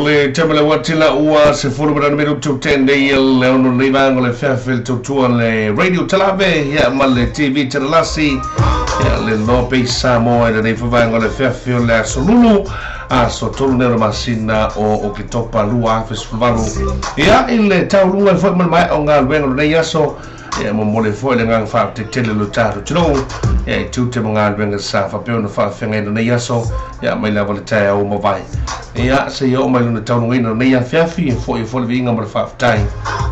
Le temele watila ua se fulu mana meru tu tende i le ono leivango le feafe le tautua le radio talave ia ma le TV talalasi ia le lope Samoa le nei favango le feafe o le aso lulu aso tolu neo masina o Oketopa 2018 ia i le taulunga le foi mai o ngā luenga nei aso ia mo mole foi le ngang fa te tele lo tato tino ia i tute mo ngā luenga sa fa peo na fa whenga i nei aso ia mai lava le tae au mawai ia se ia o mai luna taulunga ina nei afiafi e foi foi le viinga mo le faafetai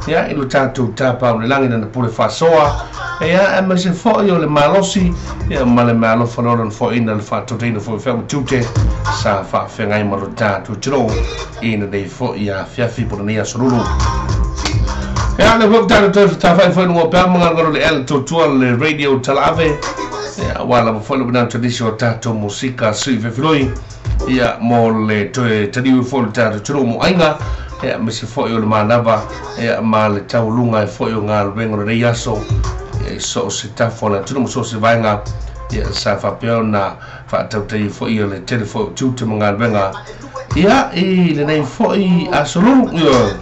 ia i lo tatou tapa o le lagi na pule faasoa ia e ma se foi o le malosi ia ma le mealofa lona foʻiina le faatotaiina foi feau tute sa faafeagai ma lo tatou tino ina nei foi afiafi po lenei aso lulu. Ia le foi tatou tafai foi luga pea magalogalo le ea le tautua le radio talave ia ua lava foi le manatu nisi o tatou musika sui fefiloi ia mo le toe taliu foi le tatou tino mo aiga ia ma se foi o le manava ia ma le tauluga e foi o galuega o lenei aso ia i so o se tafo o le atunuu ma so o se vaega ia sa faapea ona faatautai foi o le tele foi o tiute ma galuega ia i lenei foi aso lulu ia.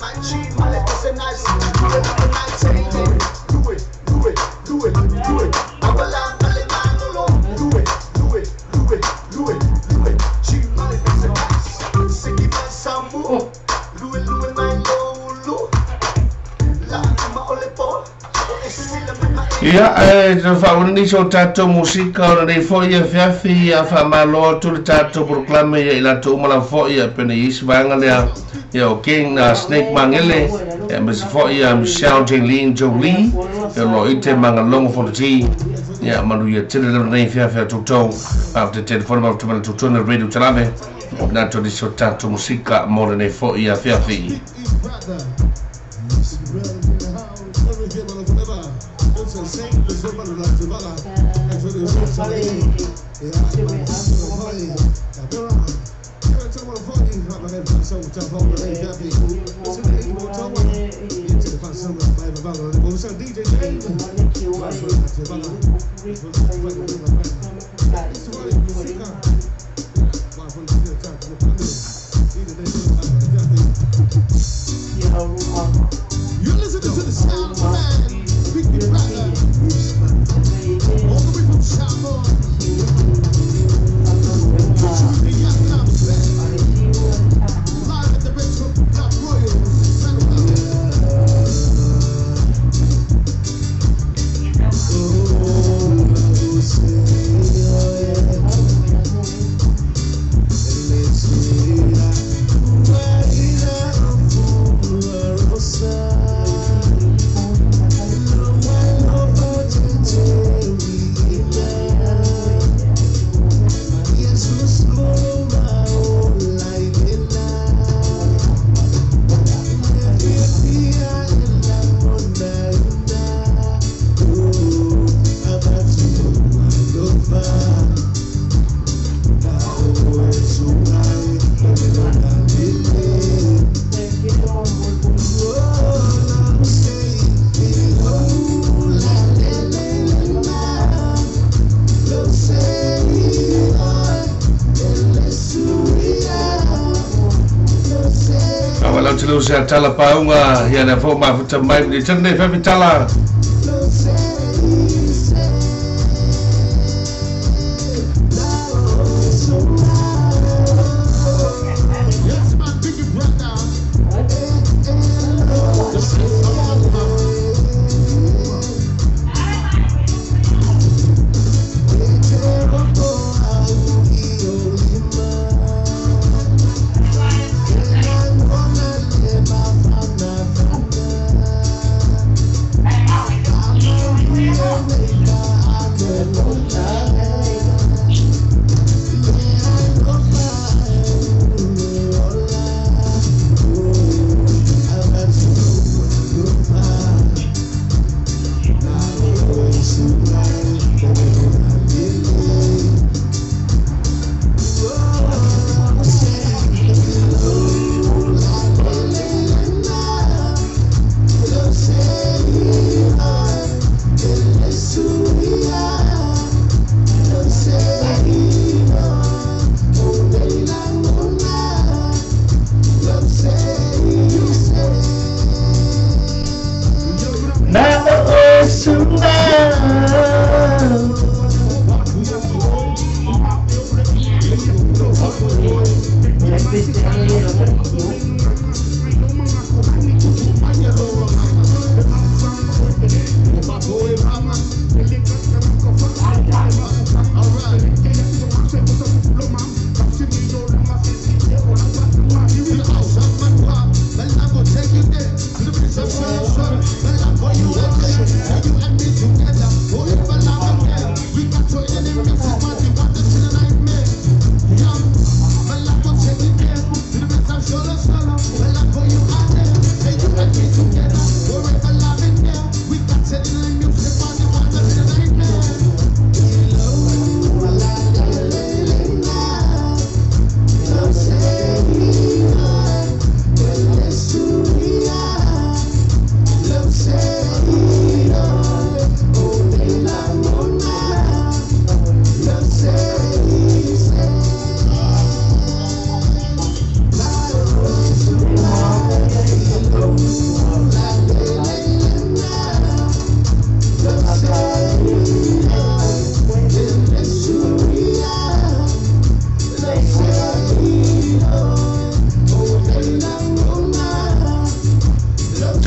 Ia, e te whaunani so tātou musika o nei foi e fiafi a whamaloa tu le tātou proklame ia i latou umala foi ia pene isi vaanga lea ia o King Snake Mangele ia mese foi ia Michelle Jane Jolie ia lo ite mangalongo fotati ia manu ia tele leo nei fiafi a tautou a te telefone ma te tautou na radio talave nātou ni so tātou musika mo le nei foi a fiafi. You're listening to the sound man, Big Brother, all the way from Samoa. Live at the Retro Club Royals, Tala tala paunga ia le fo mafuta mai ni tene fe tala.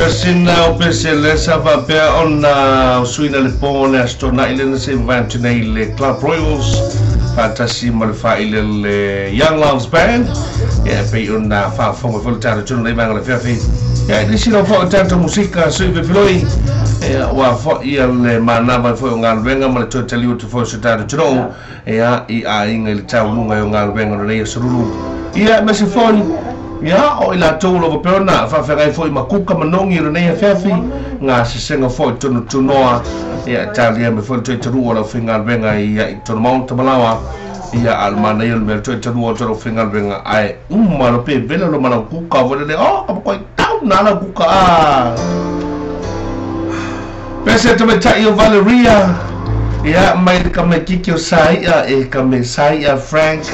Tasina o pese lesa faapea ona suina le po le aso tona'i lena se'i mavae atu nei le Club Royals faatasi ma le faaile le Young Loves Band. Ia pei ona faafofoga foi le tatou tonu nei vaega o le feafi. Ia i nisi lau foi o tatou musika sui fefiloi. Ia ua foi ia le manava foi o galuega ma le toe taliu atu foi o se tatou atunuu. Ia i aiga i le tauluga o galuega o lenei aso lulu. Ia aemaise foi ia o i latou o lo o faapea ona faafeagai foi ma kuka ma nogi o lenei afiafi ga sesega foi tunutunoa. Ia talia mai foi le toe talua o le aufaigaluega ia i tonu maota malaoa. Ia a o le manaia o le mea le toe talua o le aufaigaluega ae uma lo pe vela lo malau kuka foi lele o ka makoi tau na lau kuka a. Pese tamaitai o Valeria. Ia mai le kamaikiki o Saia e kame Saia Frank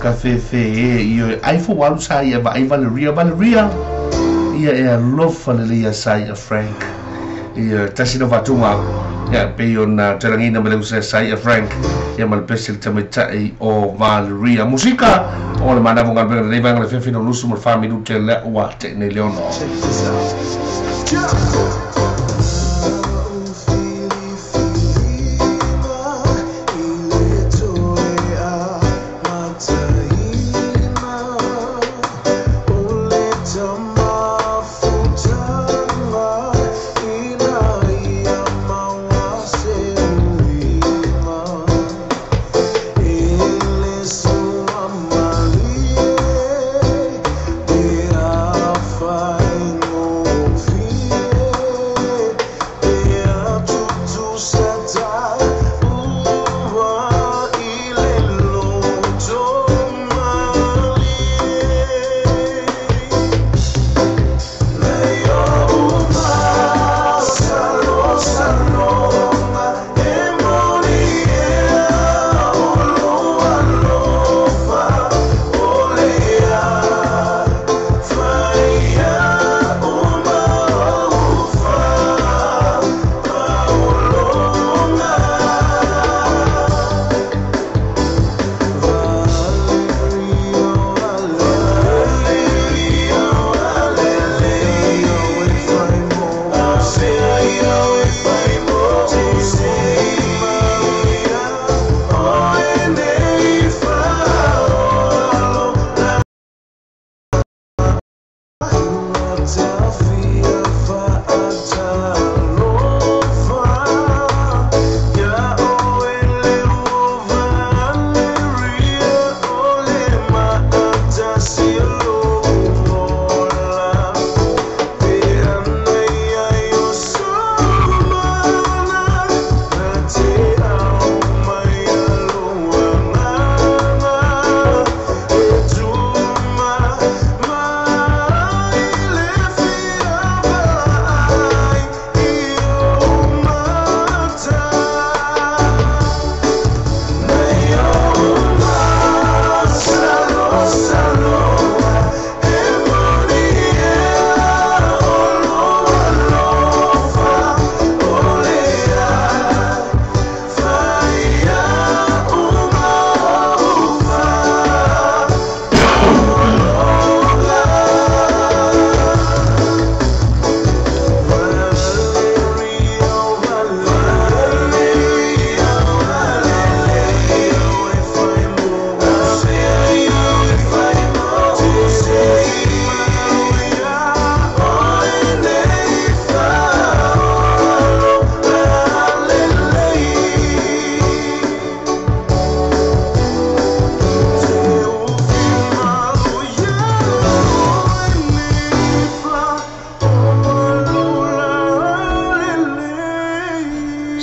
ka fefe e io ai fo walu Saia va ai Valeria Valeria. Ia e alofa lele ia Saia Frank. Ia tasi na fatunga. Ia pei ona talagina ma le usa Saia Frank. Ia ma le pese le tamaitai o Valeria. Musika o le manava o galuega lenei vaega o le fefe no lusu ma le 4 minute le ua te nei le ono. Check this out.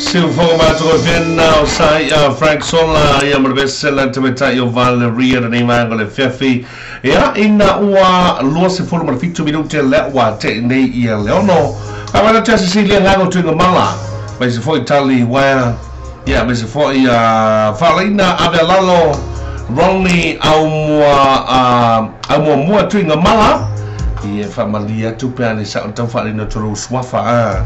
Siufoga matou vena o Saia Frank Sola ia ma le vesela tamaitai o Valeria lenei vaega o le feafi. Ia ina ua 27 minute le ua te nei ia le ono. Awana te Cecilia ngago tuinga mala. Mai se foi tali waia. Ia mai se foi Faleina Avelalo Ronnie au mua tuinga mala. Ia whaamalia tupe ane sa o tau whaalina tolu suafa a.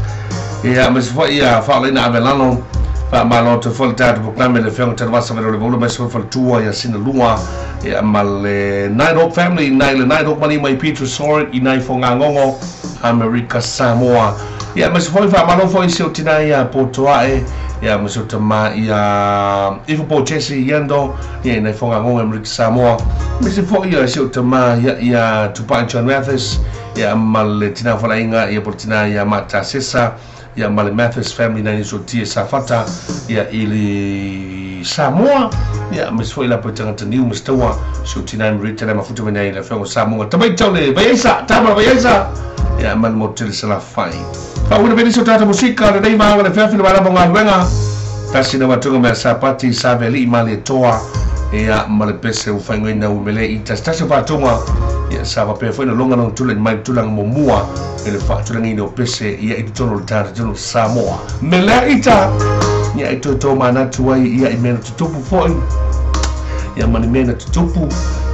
Ia mai se foi Faleina Avelalo Faamalo te foi le tatou proklame le afioga Tanuvasa vele o le Vaula mai se foi faletua ia sina lua ia ma le Night Hawk family nai le Night Hawk mani mai Peter Soren i nai fogagogo. Amerika Samoa. Ia ma se foi faamalo foi se o tina ia potoae ia ma se o tama ia ifo po Jesse Yando ia ina fogagoga Amerika Samoa. Ma se foi ia se o tama ia ia Tupai John Mathis ia ma le tina falainga ia po tina ia Mata Sesa ia ma le Mathis family na so tia safata ia ili Samoa ia ma se foi la po tangata niu ma stawa se o tina Amerika na mafuta mena i la fengo Samoa tamai tau le vaiaisa tama vaiaisa ia ma le mo tele sala fai. Fa una veni so tata musika le nei maanga le feafi le wala monga luenga tasi na watunga mea sapati sa veli ma le toa ia ma le pese u whaingoina u mele i tasi tasi o whatunga ia sa wapea foi na longa nong tula mai tula momua e le whaatulanga ina o pese ia i tono le tata tono Samoa mele ita ia i toi tō manatu ai ia i mea na tutupu foi ia ma le mea na tutupu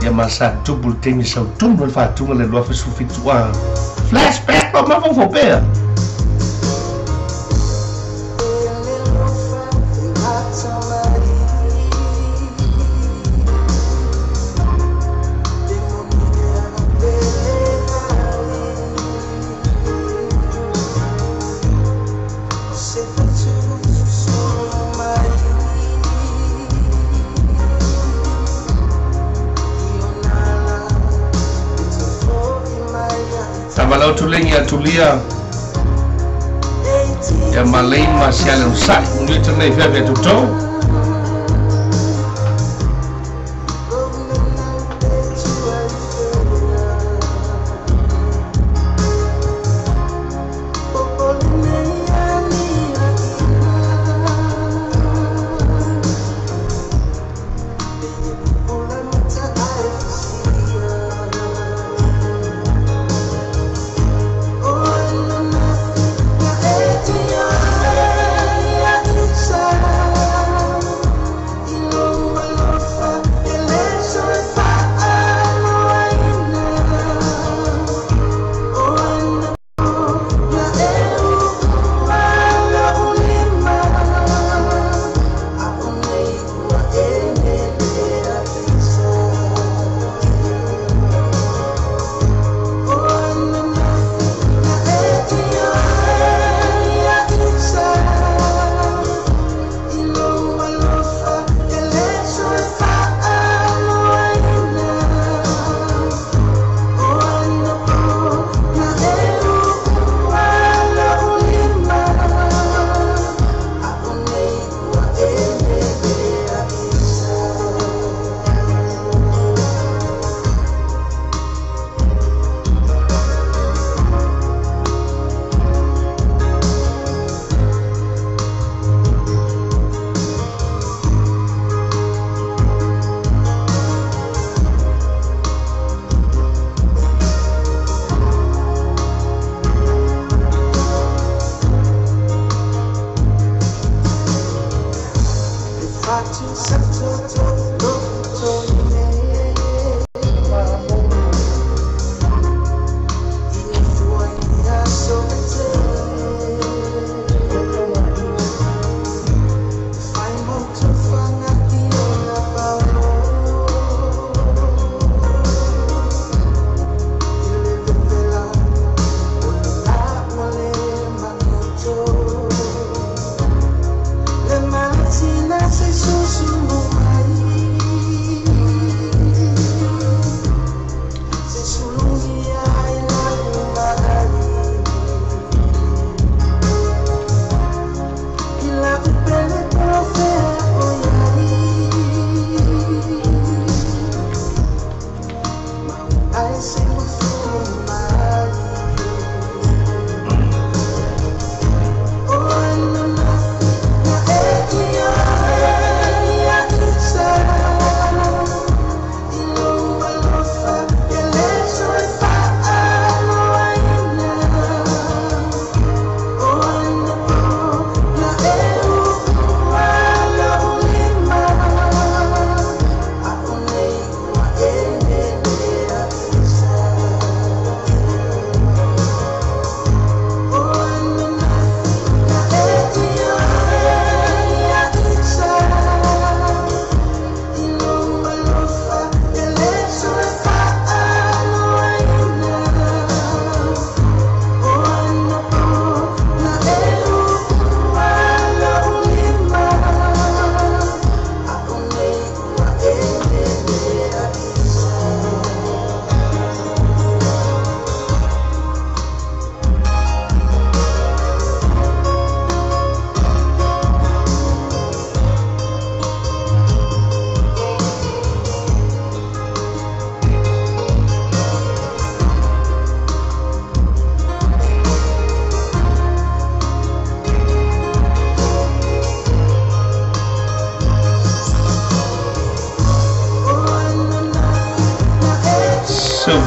ia ma sa tutupu le teimi sau tunu le whaatunga le lua fesufitu a flashback o mafofo pea. Tavalau tulengi atulia ia malei ma siale usai ungi tene fefe tutou.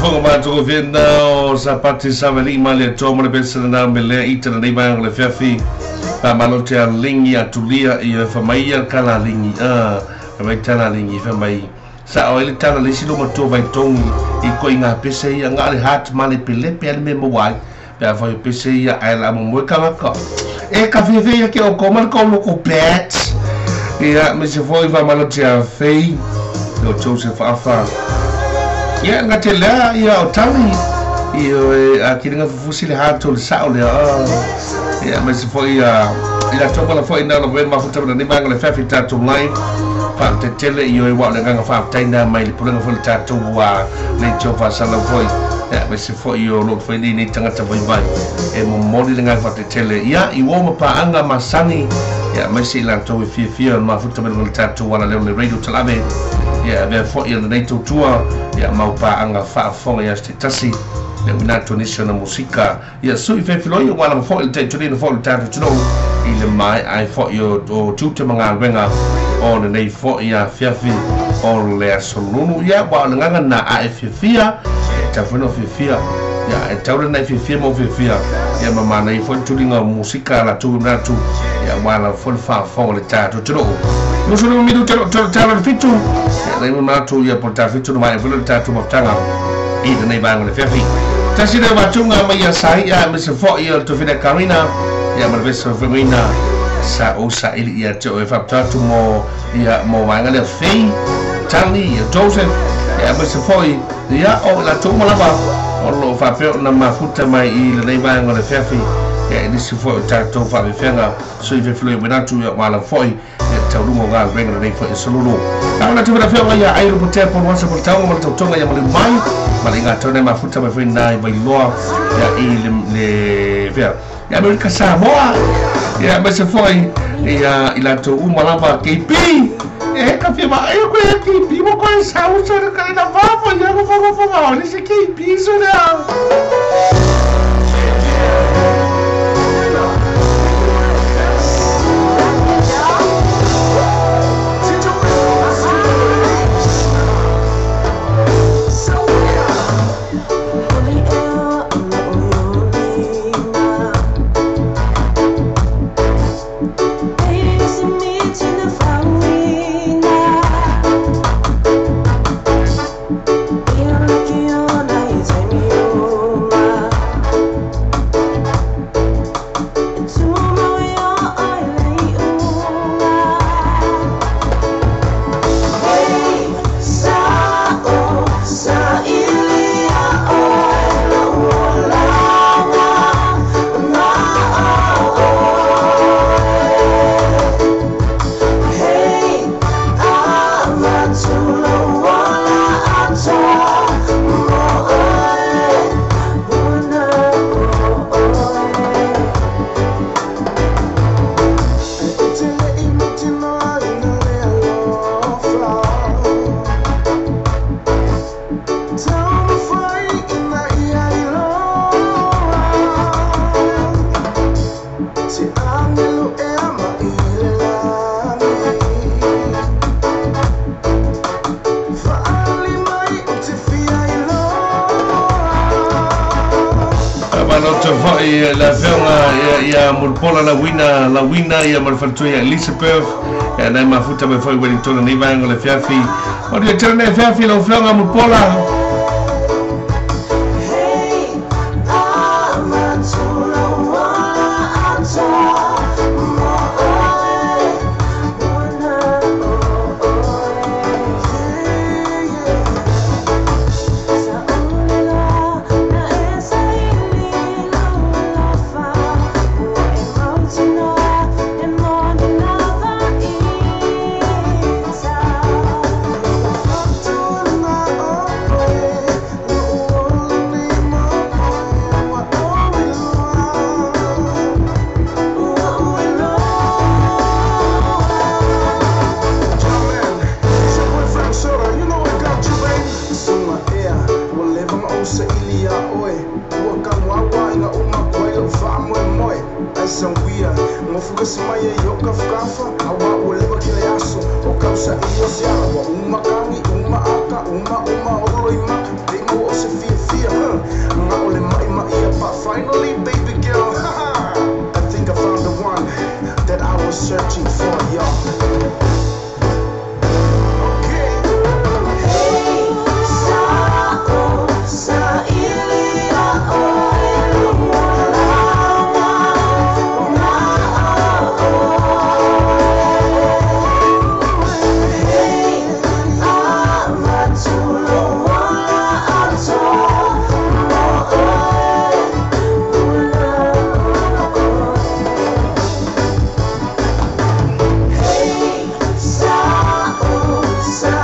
Fofoga matou vena o sapati savali ma le tomo le pesa na mele i tana nei vaega o le fiafi faamalo te aligi atulia ia famaia kala aligi a mai tala aligi famai sa o ile tala le isi luma tua vaitogi i koiga pese ia ga le hat ma le pelepe ale me mauai pe a fai pese ia ae la momoe kagaka e ka fiafia ia ke o koma le kauloko bet ia me se foi faamalo te afei o Joseph Afa ia nga te lea ia o tali ia a kiringa fufusi le hato le sao le ia me se foi ia i la topa la foi na lo ven mafuta na ni manga le fafi tatou live fa te tele i oi wa le nganga fa taina mai le pulenga foi le tatou wa le tiofa sala foi ia me se foi o lo foi ni tangata vai vai e momoli le nganga fa te tele ia i wo ma pa anga masani ia me se la tou fia fia mafuta me le tatou wala le radio talabe ia ve foi le nei tua ia mau pa anga fa fonga ia te tasi le minato nisio na musika ia sui fe filoi wala foi le te tulina foi le tatou tuno i le mai ai foi o tute manga wenga o le nei foi ia fiafi o le asolunu ia wa le nganga na a e fiafia e tawheno fiafia ia e taure nei fiafia mo fiafia ia mamana i foi tulinga musika la tu natu ia wala foi fa fo le tatou tuno Musu miru te talo le fitu ia nei matu ia po ta fitu mai foi le tatou mafutanga i le nei vaega le fiafi tasi le watunga mai ia sai ia me se foi ia to fina Karina ia ma le vesa femina sa o sa ili ia te o e whaptatu mo ia mo vaega le Fei Tali ia Joseph ia me se foi ia o la tuma lava o lo whapeo na mafuta mai i le nei vaega le fiafi ia i nisi foi o tatou whaafewhenga sui fefiloi wenatu ia wala foi ia taurunga o ngā renga nei foi e sololo. Ka ona tupena whionga ia airu po te pon wasa po taunga ma le tautonga ia maliu mai ma le inga tau nei mafuta mai foi nai vai loa ia i le whia ia Amerika Samoa ia me se foi ia i latou uma lava KP e ka fia ma e koe KP mo koe sauso le ka ina vafo ia mo fonga fonga o nisi KP so lea. La feonga ia Murpola la wina ia malfaltua ia Elizabeth ia nai mafuta mai foi Wellington nei vaega le fiafi o le tele nei fiafi lau feonga Murpola. Sa ilia oe, ua kamuawa inga uma koe. Mai lau faamoemoe ai sauia gofukasi mai ai o kafukafa auā ua leva kele aso o kausaʻi o se ala ua uma kagi uma aka uma uma olo i maka leʻi maua o se fiafia ga o le maʻimaʻia. But finally, baby girl, I think I found the one that I was searching for, y'all. Okay.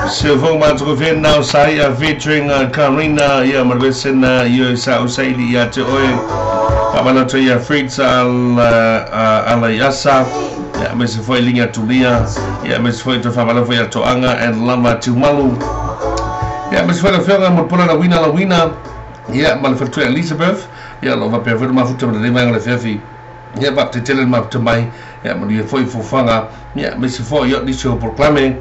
Se fo matoko sai a featuring Karina ia malvesena ia sa usaili ia te oe pamana to ia Fritz ala iasa ia me se foi linga tulia ia me se foi to famala foi toanga and lama tumalu ia me se foi la fionga mo pola la wina ia ma le fetu Elizabeth ia lo va per ma futa le mai le fefi ia va te tele ma te mai ia mo le foi fofanga ia me se foi ia ni so proclame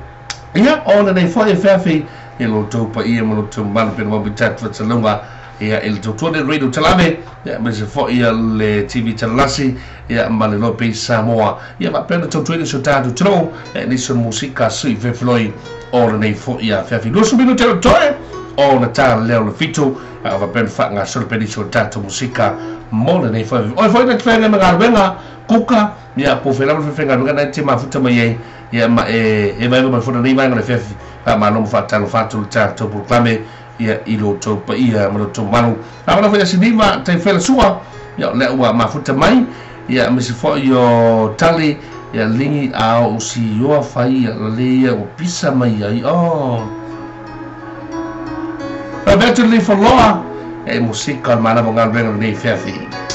ia ona nei foi fefi e lo tau pa ia mo lo tau malu pena mo bitat fatsalunga ia el tau le radio talame ia me se foi ia le TV talasi ia ma le lope Samoa ia ma pena tau tuene so tatu tro e ni so musika sui fefloi ona nei foi ia fefi lusu minu te toe ona ta leo le fitu a va pena fa nga so peni so tatu musika mo le nei foi oi foi na tfenga ma galuega kuka ia po fela mo fenga luga na te mafuta mai ai ia ma e vai ma fona nei vai le fefi fa ma no fa talo fa tu ta to proclame ia i lo to pa ia ma lo to malu a ma foi sinima te fela sua ia le ua mafuta mai ia me se foi yo tali ia lingi a o si yo fa ia le ia o pisa mai ai o pa betu li foloa e musika mana mo ngal nei fefi.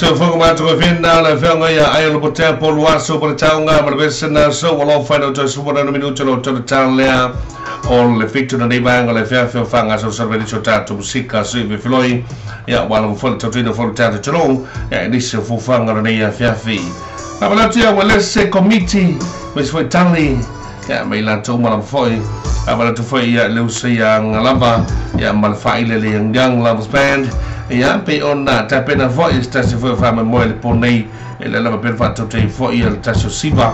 So fogo mato ko fena la fenga ya ai lo bote polu aso por taunga ma besena so walo fa no to so no minuto lo to talea o le fitu na nei le fea fea fanga so so veni so tato musika so ve filoi ya wala fo to to fo tato tro ya ni se fo fanga nei ya fea fi abala tia wala se committee mas foi tali ya mai la to mala foi abala to foi ya le se ya ngalava ya mal fa ile le yang love band ya pe ona ta pena foi sta se foi fa mo le ponei ele lava per fatto te foi il tasso siva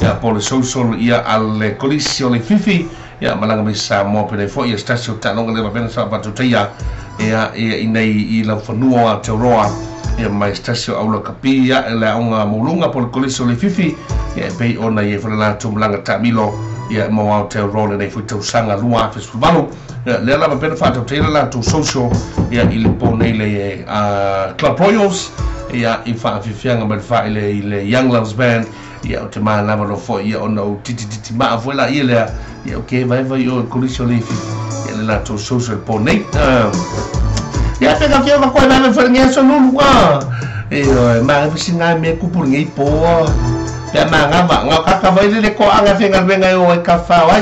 ya pole social ya al colisio le fifi ya malanga me sa mo pe foi sta se ta longa le pena sa fatto te ya ya inei i la fanua te roa ya mai sta se aula kapia le onga mulunga pole colisio le fifi ya pe ona ye foi la tumlanga ta milo ya mo au te roa nei foi tau sanga lua festival le lava pena fatto te la tu social ya il pone le Club Royals ya i fa fianga ma fa ile Young Loves Band ya o te ma lava no fo ya ono titi titi ma fo la ile ya okay vai vai o colisio le fi ya le la tu social pone ya pega fio ka koi vai fa nge so lulu wa e ma fi singa me ku pur nge po ya ma nga va nga ka ka vai le ko anga fi nga venga o ka fa wa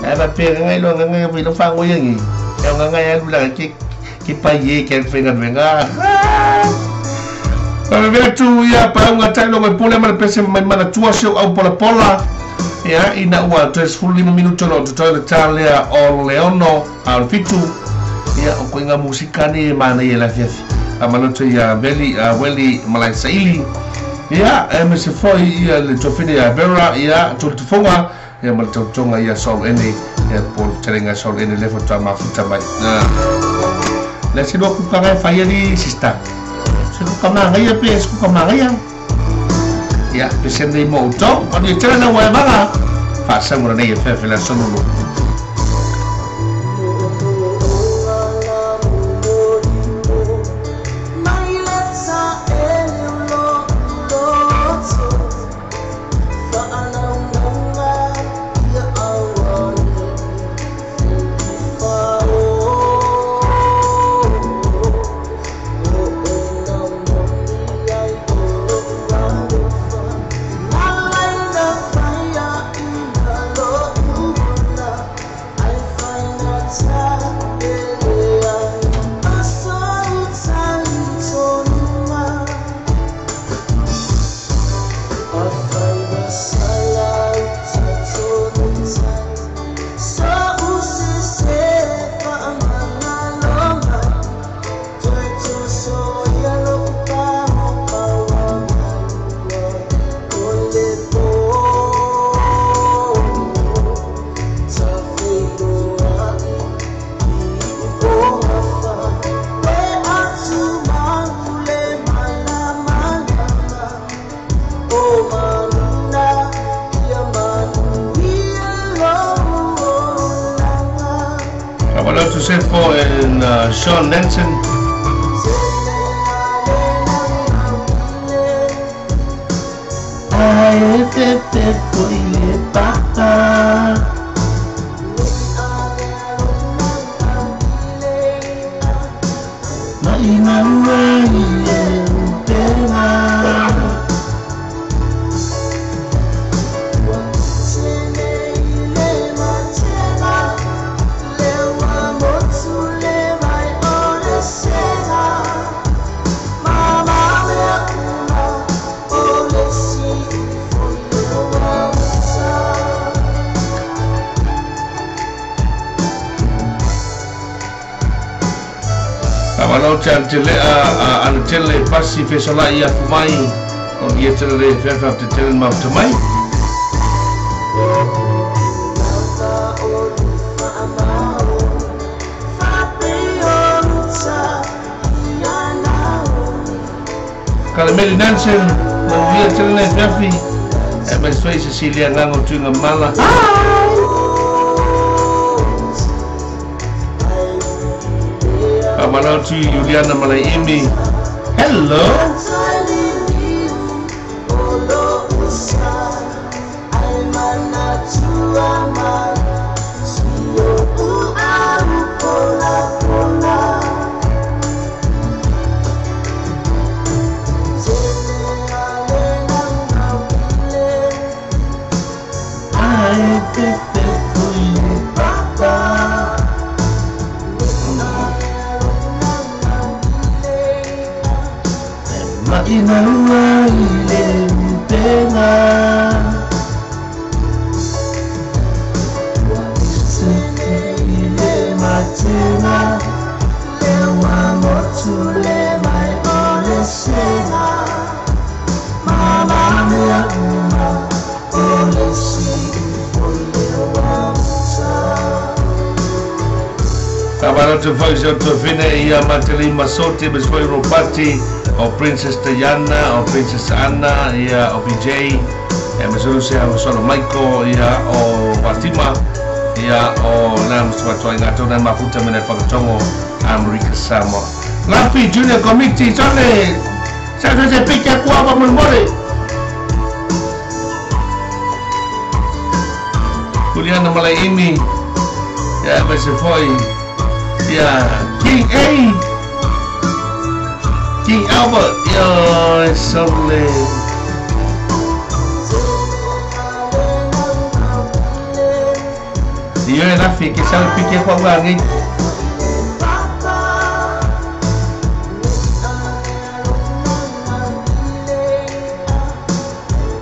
e va pega ngai lo nga nga lo fa ngo yengi ya nga nga ya lula ke ke pa ye ke venga venga para ver tu ya pa nga tai lo pole ma pese mai mana tua se au pola pola ya ina ua tres fulimo minuto lo to le talia o leono al fitu ya o ko nga musika ni mana ye la fiafi amaloto ya beli weli malai saili ya ms foi ya le tofine ya vera ya tufonga ya maltonga ya sol ene ya pol terenga sol ene le fota ma futa mai la se do ku ka fa ya ni sista se ku ka ma ya pe se ku ka ma ya ya pe se nei mo to o ni tena wa ba fa sa mo nei fe fe la solo. And Sean Nansen. Tele pasi fesola ia fumai o ia tele fefa te tele mau te mai. Kalameli Nansen mo ia tele fefi e mai soi Cecilia ngango tunga mala. Amanautu Juliana Malaimi. Hello. Mainaua i le upega. Ua i le matega, le ua motu le mai o le sega. Mama mea uma o le siu o le uta. Kabalatu foi se o fine ia Mateli Masoti, Miss Foi Ropati, o Princess Diana, o Princess Anna, ia o BJ, ia Miss Lucia Solo Michael, ia o Fatima, ia o na Musuatua ngā tōna mafuta mena whakatongo Amerika Samoa. Lafi Junior Committee, sone, sa se pika kua pa mole. Juliana Malaimi, ia Miss Foi, ia King A, King Albert, ia sole. Ia Lafi ke sa pike kua ngā ngi.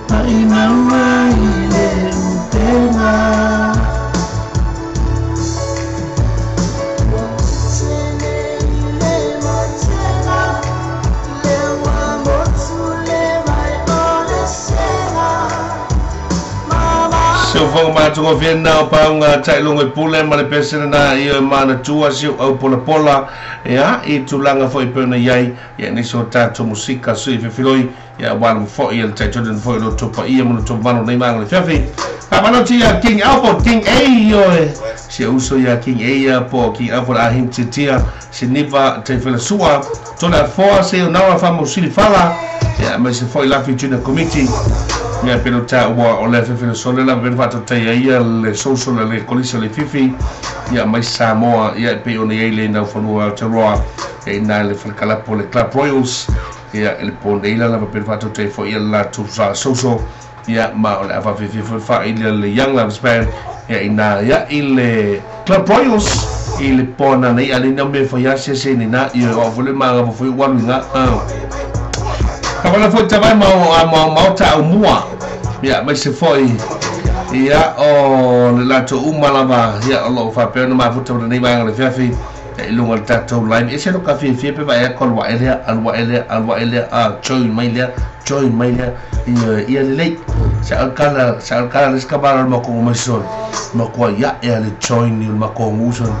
Mainaua i le upega. Se o fonga mātunga whina o paunga tailongo i pule ma le pesena na i o mana tua si au pola pola ia i tūlanga foi pēna iai ia nisi o tātou musika sui whiwhiloi ia wāna foi ia le taitodin foi lo topa ia manu topa manu nei maanga le whiawhi. Papanoti ia King Albert, King A ioe. Si uso ia King A ia po King Albert ahim titia si niva te whila sua tōna foa se o nawa whamu sili whala ia me se foi Lafi Junior Committee. Ia pelo tā ua o le whiwhila sole la pelo whātou tei ia le social le kolisa le whiwhi ia mai Samoa ia pe o nei le nau whanua Aotearoa ia ina le whalekalapo le Club Royals ia le pōneila la pelo whātou tei fo ia la tūsa social ia ma o le awa whiwhi wha i le Young Loves Band ia ina ia i le Club Royals i le pōna nei a le nau me whai se se ni nā ia o fole maanga fo walu ngā. Ka wala foi tawai mau ta au mua. Ia mai se foi ia o le latou uma lava ia o loo faapea ona mafuta o lenei vaega le fiafi ia i luga le tatou live. E se lo ka fiafia pe vaea ko alu ae lea alu ae lea alu ae lea a join mai lea join mai lea ia lelei sa alkala le sikabala o le makogo mai sone makoa ia ea le join i o le makogo sone.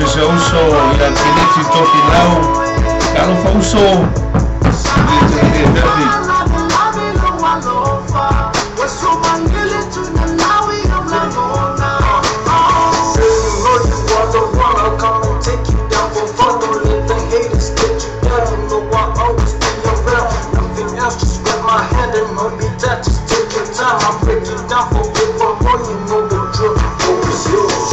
Se uso ia Keneti Toki Lau Kalofa uso. be tight, just take your time. I break it down for paper, boy, you know the drill. It's yours.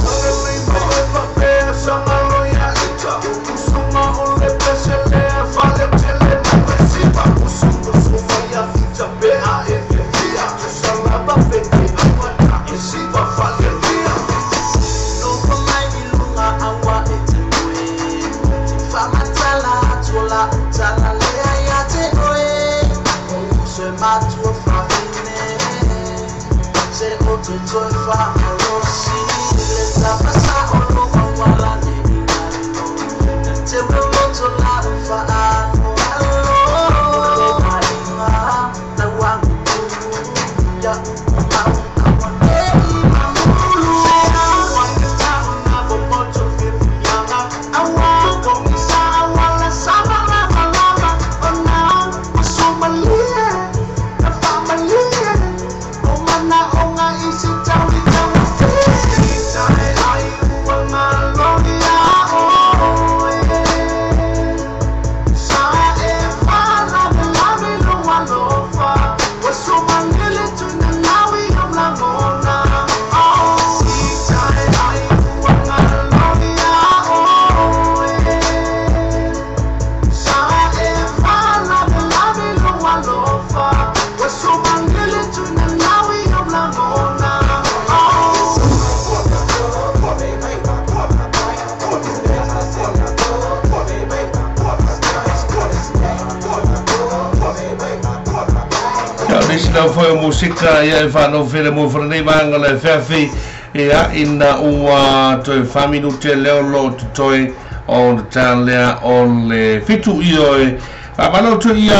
Foi musika ia e whanau whire mo wharanei vanga le whiawhi ia ina ua toi whaminu te leo lo te toi o te tālea o le whitu i oe whamalo tu ia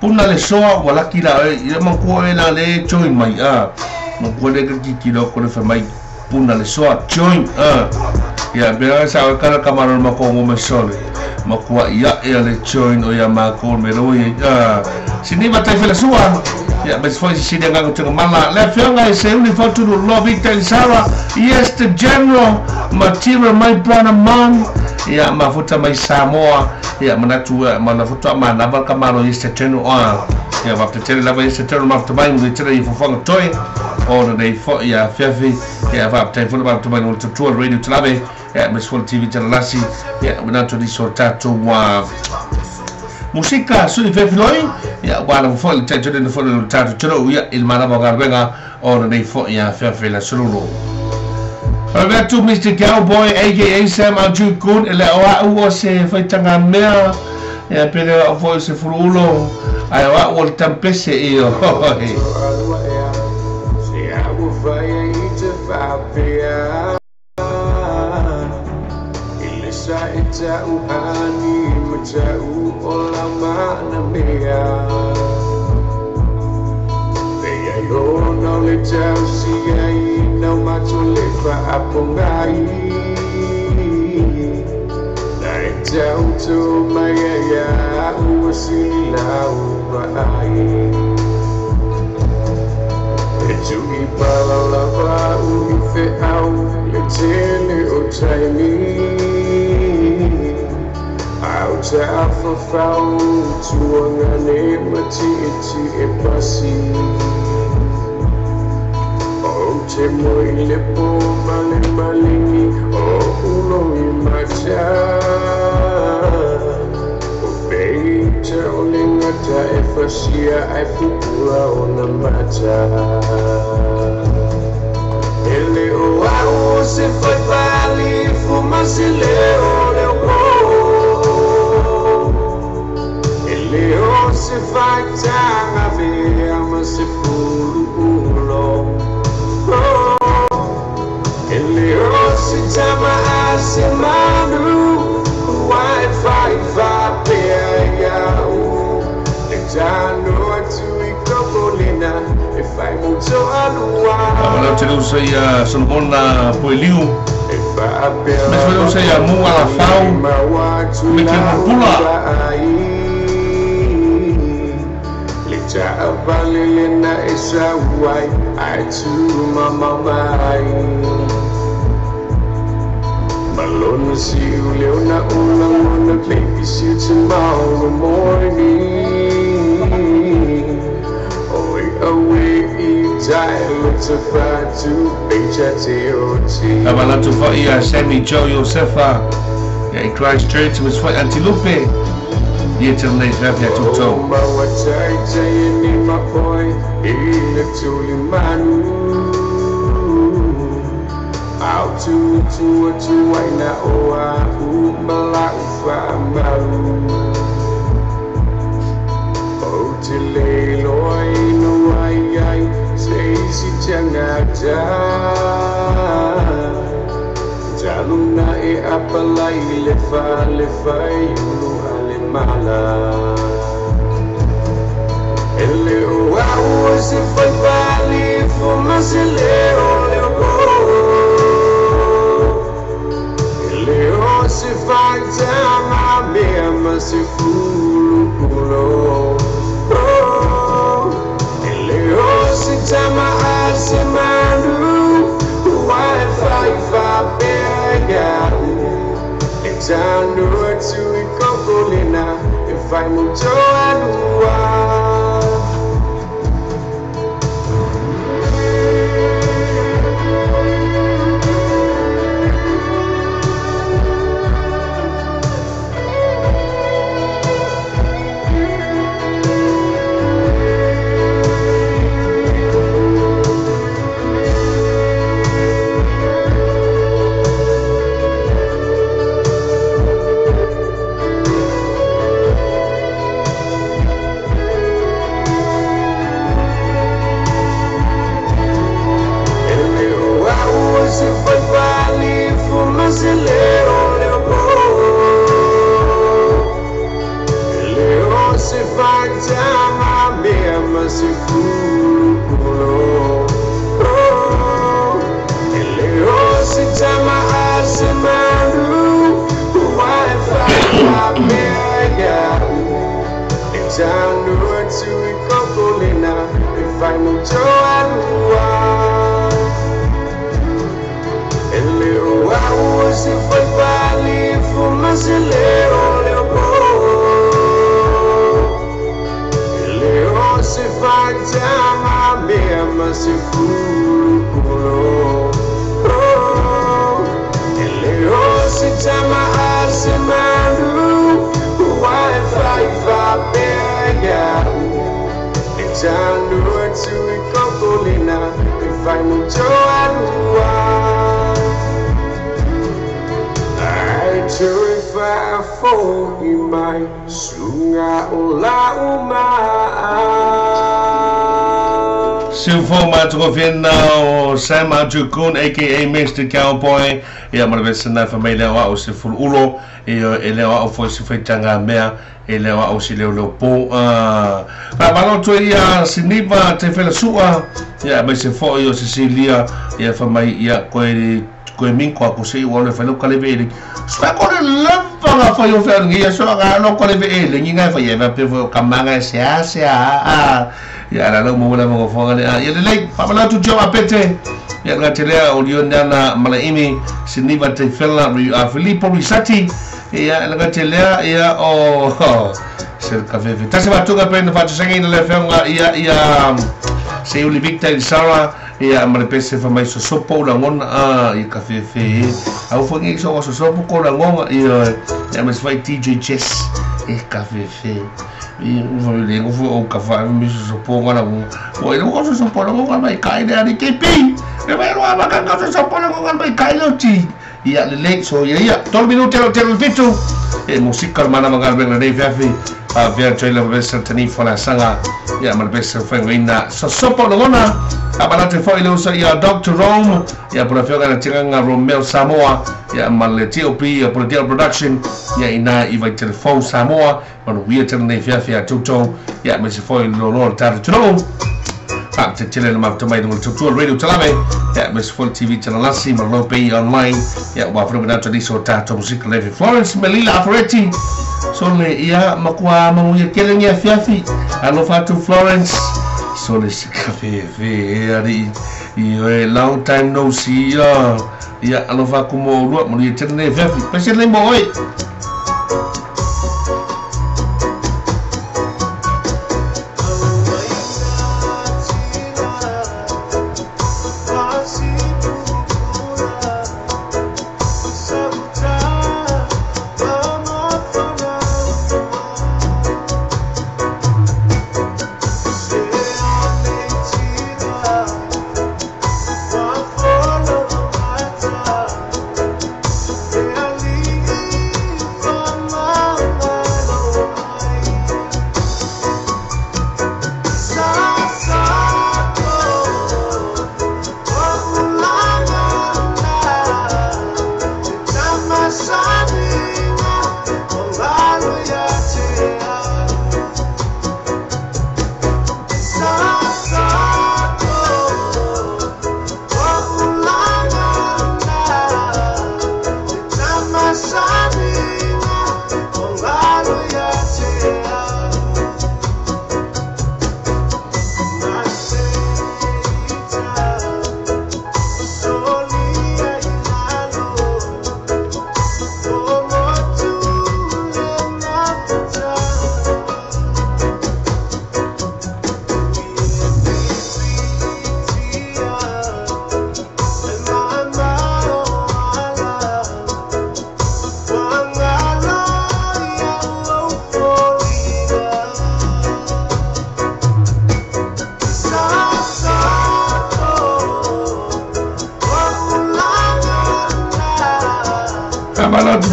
puna le soa walaki la oe ia mangkua e la le join mai a mangkua le kiki loko le whamai puna le soa join a ia bera sa oe kara kamaro mako ngome sole makua ia e le join o ia mako me roi a sini matai fela sua ia mas foi sini nga ko mala le fionga e se uni fotu no love it Sara yes the general matira my brother man ia mafuta mai Samoa ia manatu mana futa mana ba kamaro yes the general a ia va te lava yes the general mafuta mai le tere fo fanga toi o le fo ia fiafi ia va te fo ba mai no to radio tlabe ia mas foi TV tlalasi ia manatu di sortato wa musika sui fefiloi ia wala fo le tete le fo le tatu tro ia il mana ba garbenga o le fo ia fiafi la sulu Roberto Mr. Cowboy aka Sam Aju Kun ele o o se faitanga mea ia pele o fo se furulo ai o o tampese e o Te moi le po male malingi o ulo i macha o peita o lingata e fasia e fukura o na macha ele o au se foi pali fuma se leo leo ele o se vai tanga vea ma se fulu ulo. Ele o se chama Asemanu Wi-Fi P-A-U Le tano atu i kokolina E fai muto alua. Wala te usa ia Solomona Poeliu. Mas foi usa ia Mu Alafau Me ke Mapula. Le ta'avalele na esa wai ai tu mama mai Malona see you leona una mona baby see you tomorrow morning. Avalatu foi a Sammy Joe Josefa ia i Christchurch mas foi Antilope ia te lei fafia tutou. Sam Atukun, aka Mr. Cowboy, ia maravesa na fa mai leo au se fuluulo, e leo au foi se faitanga mea, e leo au se leo leo po. Faamalo ia Siniva te fela sua, ia mai se foi o Cecilia, ia fa mai ia koe koe minko ako se o le fa lo kale vele. Sua ko le lava nga fa yo fa ngi so ga lo kale vele ngi nga fa ye va pe fo kamanga se a se a. Ia la lo mo la mo fo le ia le lei fa tu jo apete. Ia nga telea o Leonana Malaimi Siniva te fela Filippo Risati ia nga telea ia o se kafe tasi matuga pe na fa sangi le fenga ia ia se uli Victor Sara ia marepese fa mai sosopo la ngona ia kafe fe au fo ngi so sosopo ko la ngona ia ia mas vai TJ Chess e kafe fe i le ngo o kafa mi sosopo ngona o ile ngo sosopo la ngona mai kai le ani KP e mai lo aba ka sosopo la ngona mai kai lo ti ia le le so ia ia 3 minuti lo telo fitu e musika mana mangal benga nei fiafi a via trailer vesa tani fala sanga ia malbesa fenga sosopo la ngona abalate foi le usa ia Dr. Rome ia por afioga na tiranga Romeo Samoa ia male TOP ia por Deal Production ia ina i vai telefone Samoa manu ia tele nei fiafia tuto ia me se foi lo lo taro tuno pa te tele na mafta mai no tuto radio talave ia me se foi TV channel ma lo pay online ia wa fro na tradiso tato music live Florence Melila Aferetti so le ia makua mamu ia kele ia fiafi alofa tu Florence so le kafe fe ari i long time no see ia alofa kumo lua mo ni tene fiafi pese le mo oi.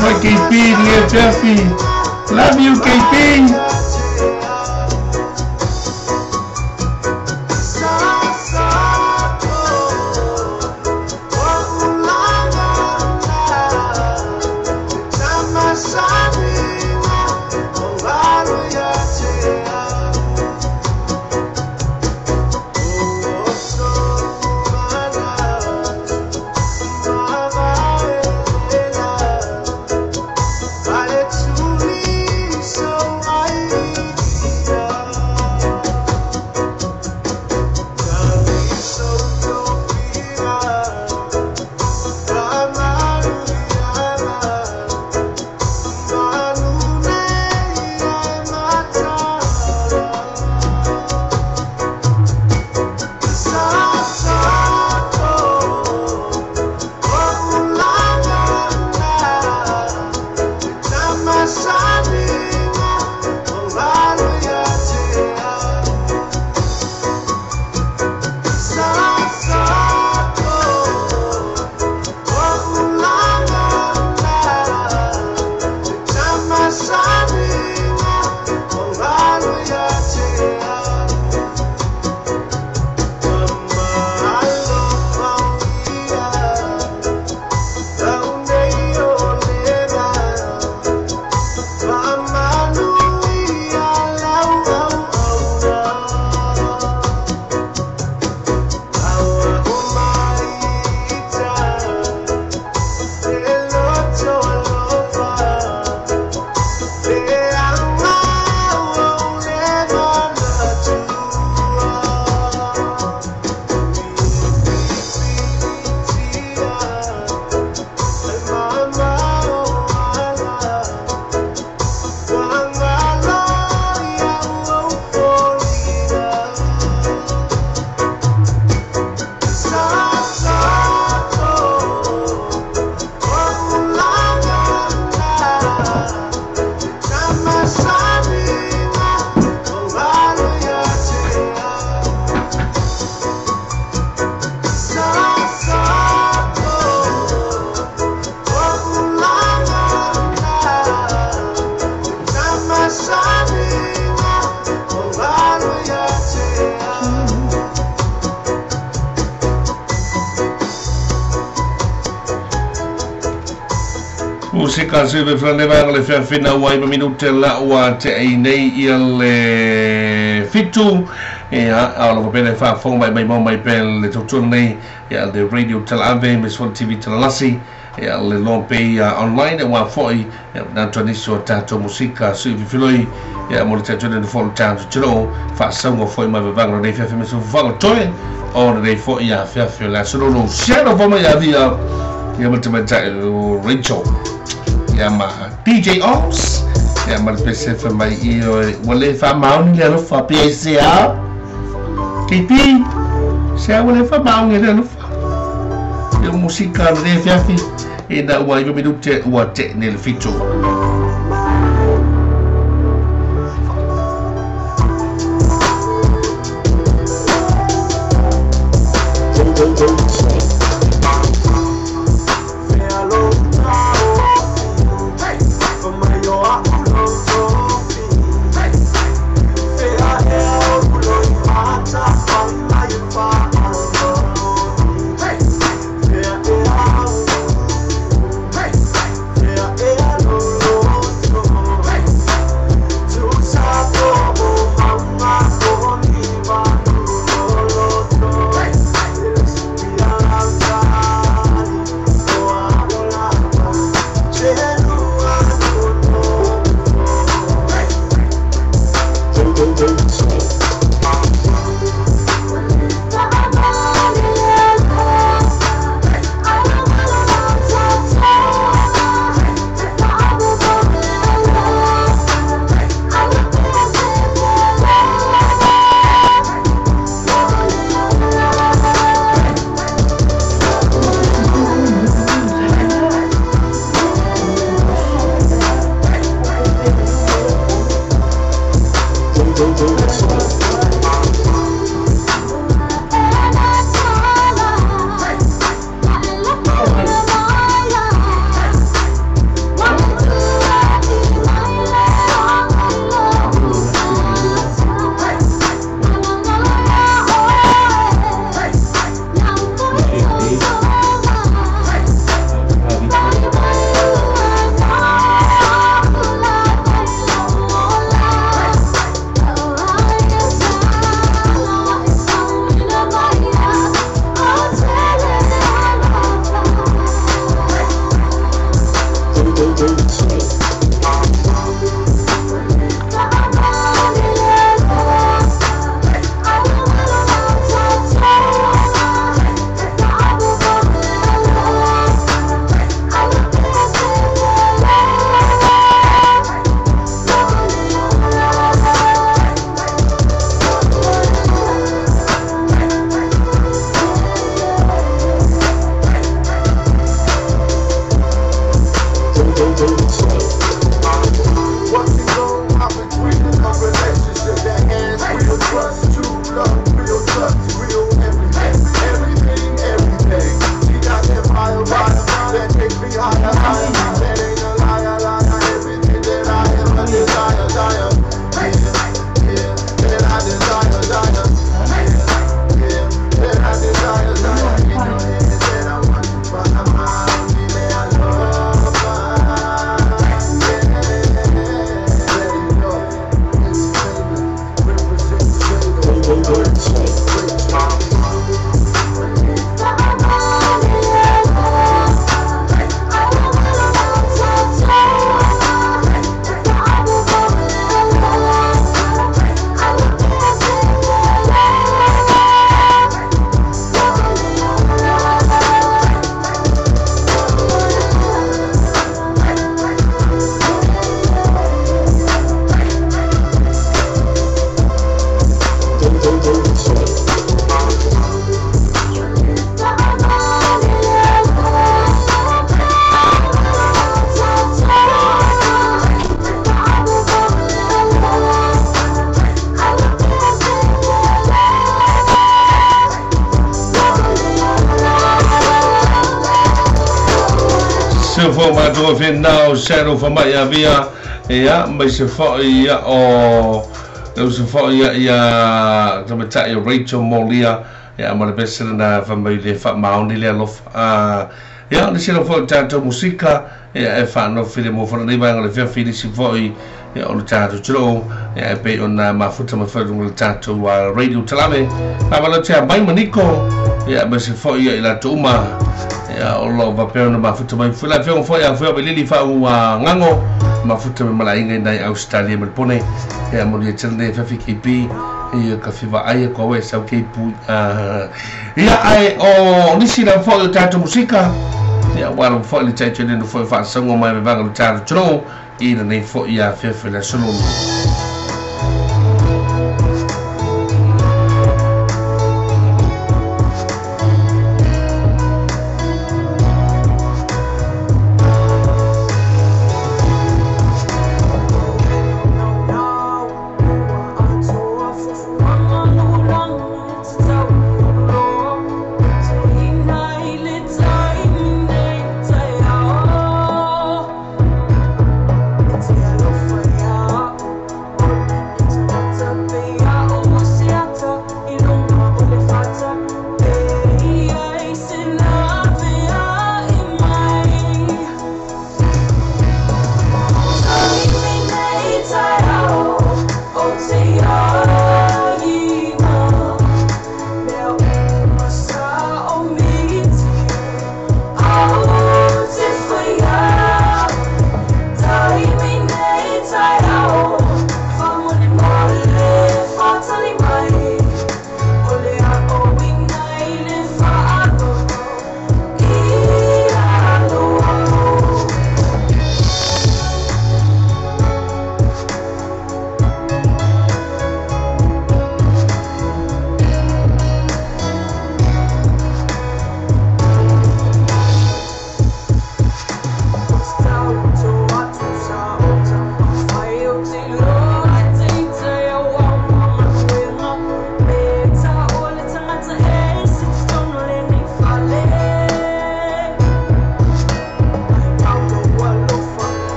Foi KP le afiafi. Love you KP. Musika se ve flan leva le fia fina ua i minute la ua te ei nei ia le fitu e a lo pele fa fo mai mai mai pel le totun nei ia le radio Telave me son TV Telalasi ia le long pay online ua foi ia na tradisio tato musika se ve filoi ia mo le totun le fo tato tlo fa sa ngo foi mai vanga nei fia me so fa toe o nei fo ia fia fia la so no se no fo mai ia ia mo te mai Rachel ia ma DJ Oms ia ma le PCF mai i ua le faamaoni le alofa PCA KP se ua le faamaoni le alofa ia musika le fiafi e na ua iwa minute ua te ne le fitu. Hey! Se fo ma to fe nao se ro fa mai avia ia mai se fo ia o le se fo ia ia tamatai Rachel Molia ia ma le bese na fa mai le fa maoni le alofa ia le se fo tatou musika ia e fa no fili mo fa le vanga le fe si fo ia o le tatou tlo ia e pe ona mafuta ma fa le tatou radio talame a va le mai maniko ia ma se fo ia ila tuma ia o lo va pe ona mafuta mai fula fe fo ia fo lili fa ua ngango mafuta me malainga nai Australia me pone ia mo le tele fa fi ia ka fiva ai ko we sa ke pu ia ai o nisi la fo tatou musika ia wa fo le tatou le fo fa songo mai me vanga le tatou tlo i le fo ia fe fe la solo.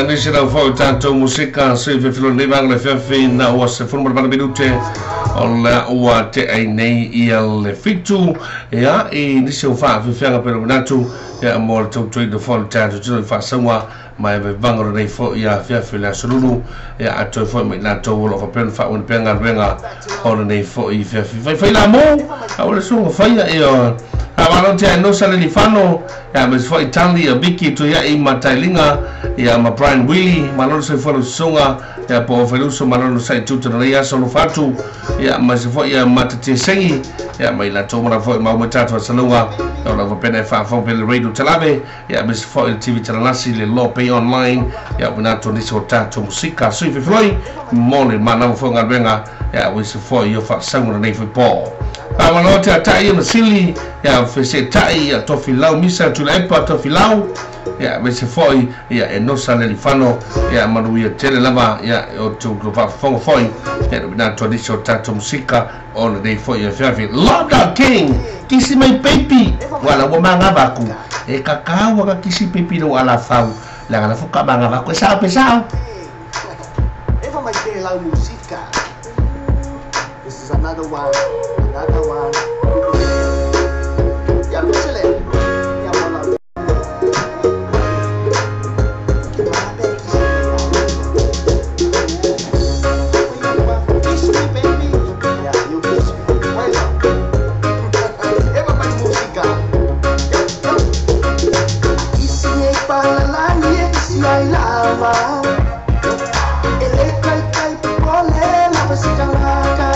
Nisi lau fau tatou musika se fe filo nei vanga le feafe na ua se fulu ma le minute O le ua te ai nei ia le fitu ia i nisi o whaafifeanga pera manatu ia mo le tautuina fo le tātou tino i whaasaunga mai ve vanga o nei fo ia fiafi le asolulu ia atoe foi mai latou o lo whapena whaawene pea ngaluenga o le nei fo i fiafi fai fai la mo a o le sunga faia ia a malo te ai nosa le lifano ia me fo Itali a Viki tu ia i Matailinga ia ma Brian Willie malo se fo sunga ia po feluso malo sai tutu na ia solo fatu ia ma se fo ia mata sengi ia mai la to mara fo ma tato salunga o la pena fa fo pele radio talabe ia me se fo TV talalasi le lo pay online ia na to ni so tato musika sui fe floi mole mana fo ngabenga ia we se fo ia fa sangu nei fo po a malo te atai ma sili ia fe se tai ia to filau misa tu le pa to filau ia me se fo ia e no sa le lifano ia manu ia tele lava ia o tu fa fo fo ia na to ni so tato musika o le nei fo ia fiafi Love the King kisi my baby wala wo manga baku e kakao ka kisi pipi no ala fau la la fuka manga baku sa pesao. Eva mai te la música. This is another one, another one. Ya písele. Ya mola. Kiss me baby. Yeah, you kiss me. Bueno. Eva mai música. Kisi me para la nie si ai lava. Ele kai kai pole la pasikalaka.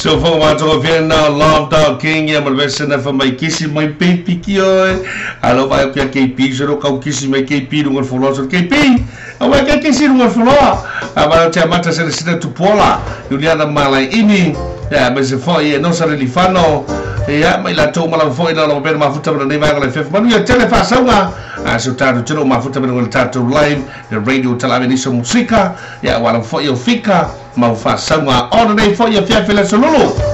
So fo ma to na love dog king ya mal vese na fa mai kisi mai baby ki oi. Alo vai kia KP so ro kau kisi mai KP runga folo so KP. A vai kia kisi runga folo. A vai te mata se sina tu pola. Juliana Malai ini. Ya me se fo ye no sa lifano. Ya mai la to mala fo ina lo ben mafuta na nei vai le fef. Manu ya tele fa saunga. A so tato tino mafuta me tato live the radio televisa musika. Ya wala fo yo fika. Mau fa saunga on nei fo yo fia fele sololo.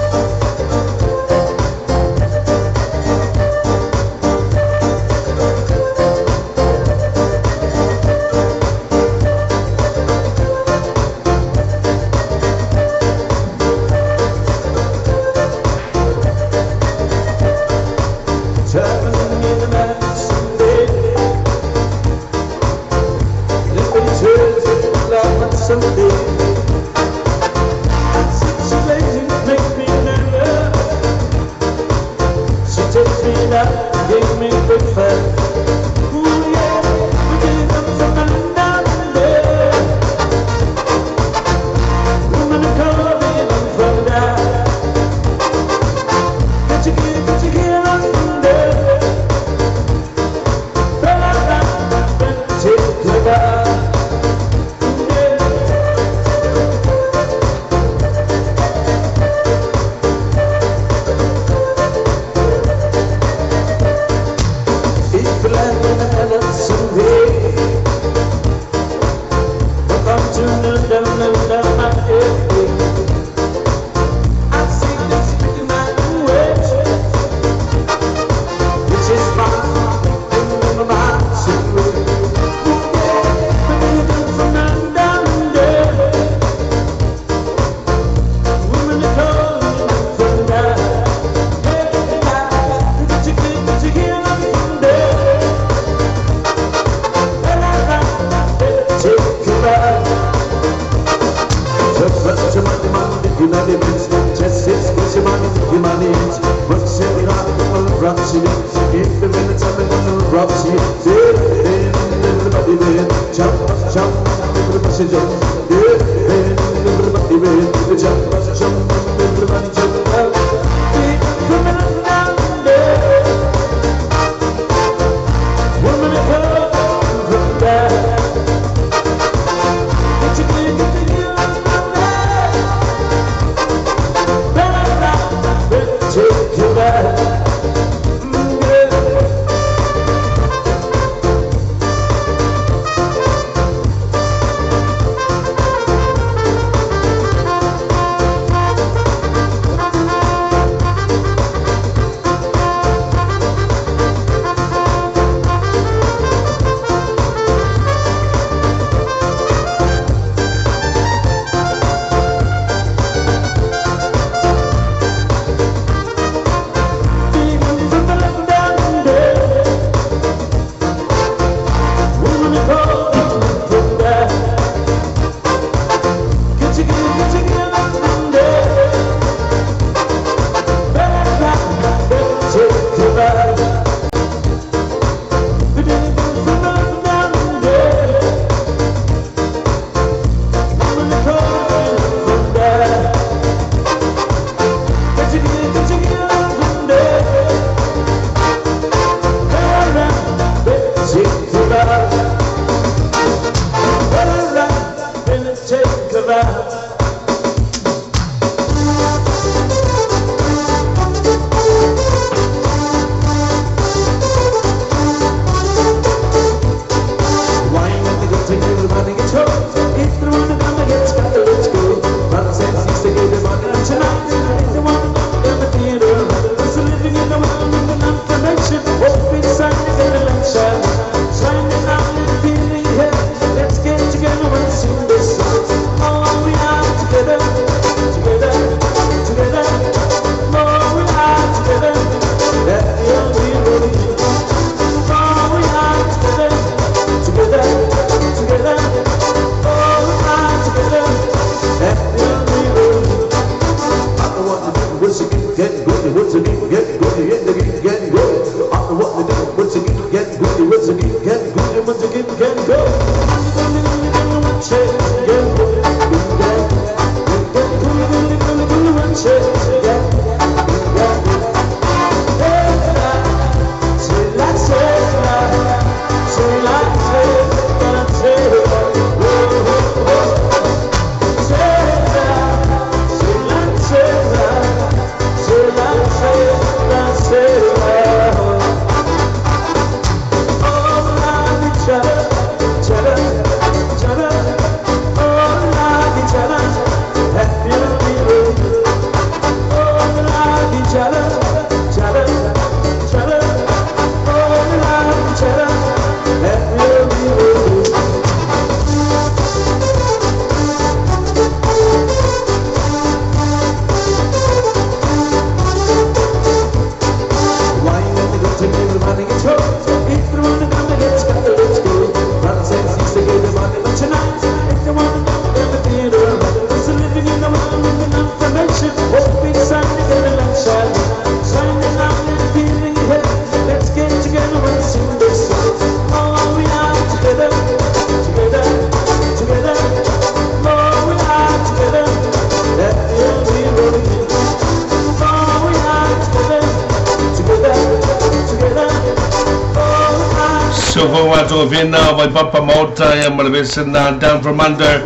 So for what to vena vai papa maota ya malvesena down from under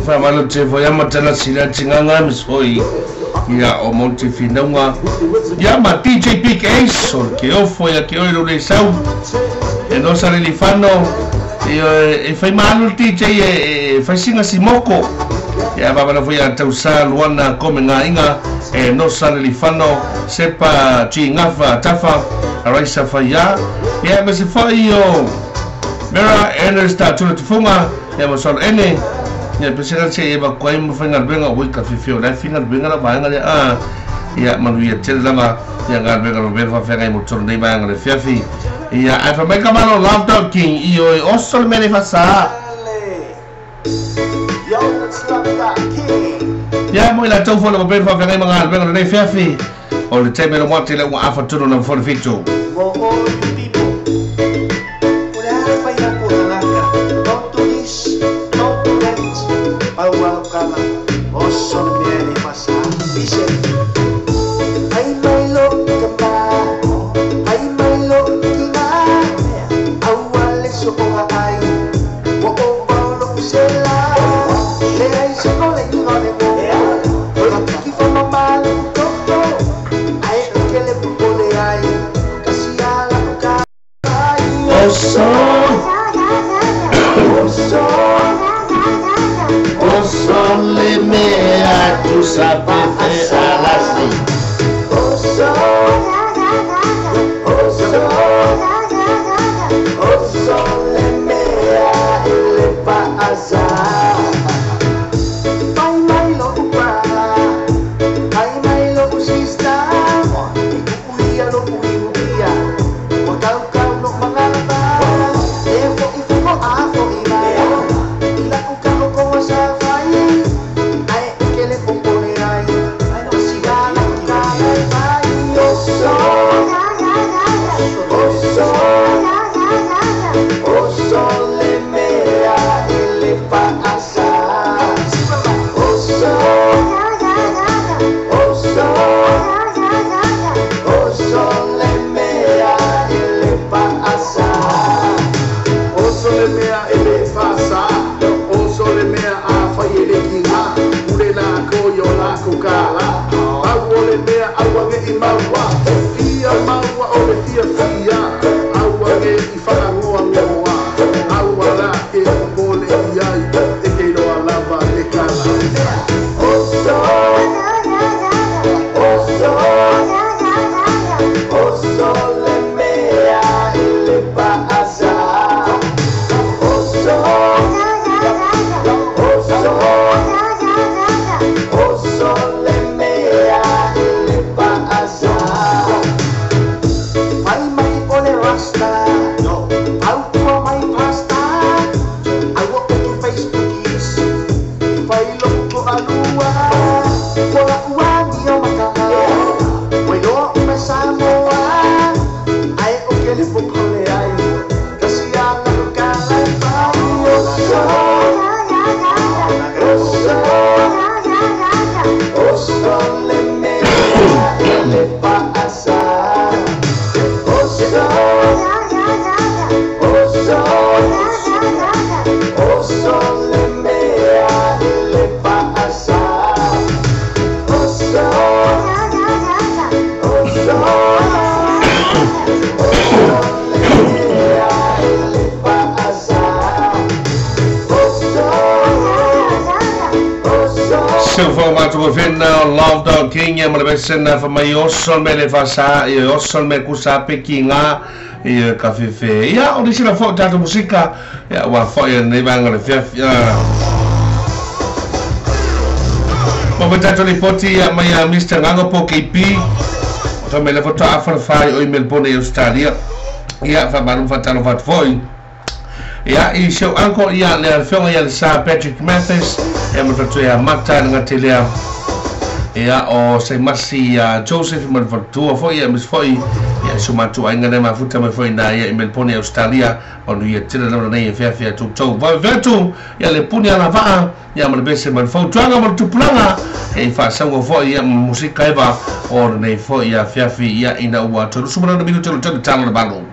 fa malo te fo ya matala sila tinganga misoi ya o monte finonga ya ma DJ Big Ace o ke ofo ya ke oi le sau e no sale li fano e fai malu DJ e fai singa simoko ya baba na foi a tausa luana kome ngā inga e no sale li fano sepa chingafa tafa araisa faia ya me se fai o mera ernest tula tufunga ya mo solo ene ya pesera che e ba koi mo fenga benga o ka fifio la finga benga la ba nga a ya manu ya tele lava ya nga benga ro benga fenga mo tolo nei ba nga le fiafi ya a fa me ka malo love dog king i o osol me le fa ya mo ila tau fo le benga fenga mo nga benga le fiafi o le teme lo mo tele wa afa tolo na fo le fito Sena fa mai oso me le fasa e oso me kusa pekinga e ka fefe ia o disi la fo tata musika ia wa fo ia nei banga le fiaf ia mo tata le poti ia mai a Mr. Ngango KP fa me le foto a fa fa o Melbourne Australia ia fa maru fa talo fa foi ia i seu uncle ia le fionga ia sa Patrick Mathis e mo tatu ia mata nga telea ia o se masi Joseph Malvatua foi ia mis foi ia sumatu ainga ne mafuta mai foi na ia i Melbourne Australia o nu ia tele lava nei fia fia tu tau vai vetu ia le puni ala vaa ia ma le bese mal fau tuanga ma tupulanga e fa sango foi ia musika eva o nei foi ia fia fia ia ina ua tolu sumana no minuto tolu talo le balu.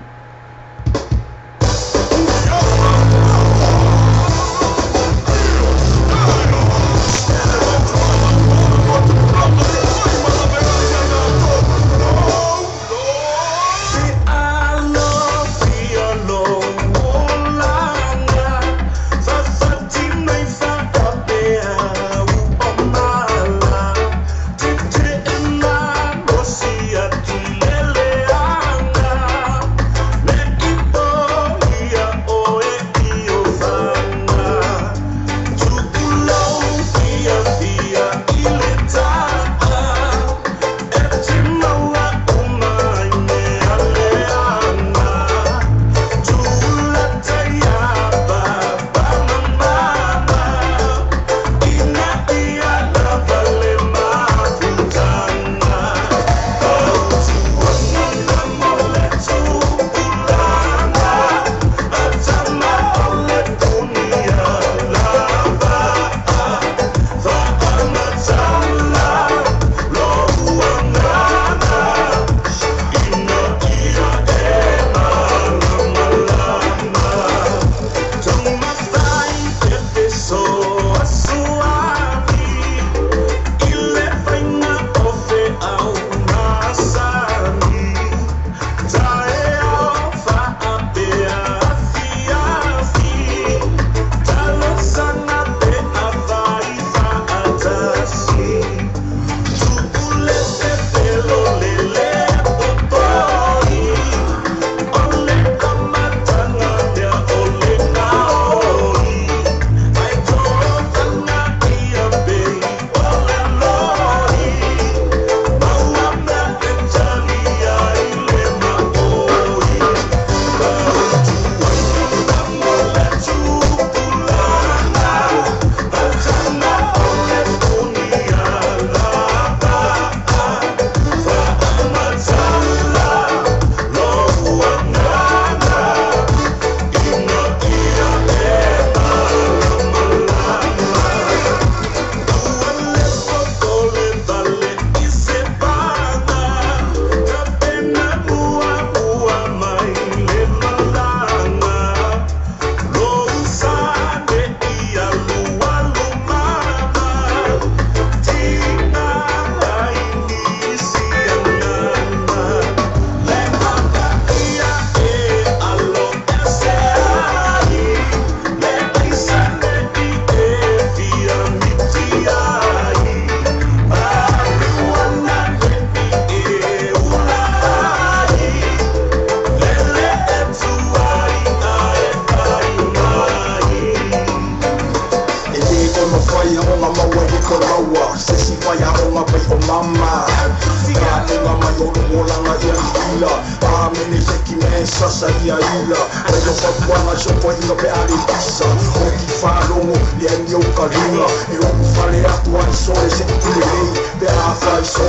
Sasa ia ila Mai lo papuanga sopo inga pe ali pisa O ki whalongo le ani o kalunga E o fale atu ai sole se tule lei Pe a whai so a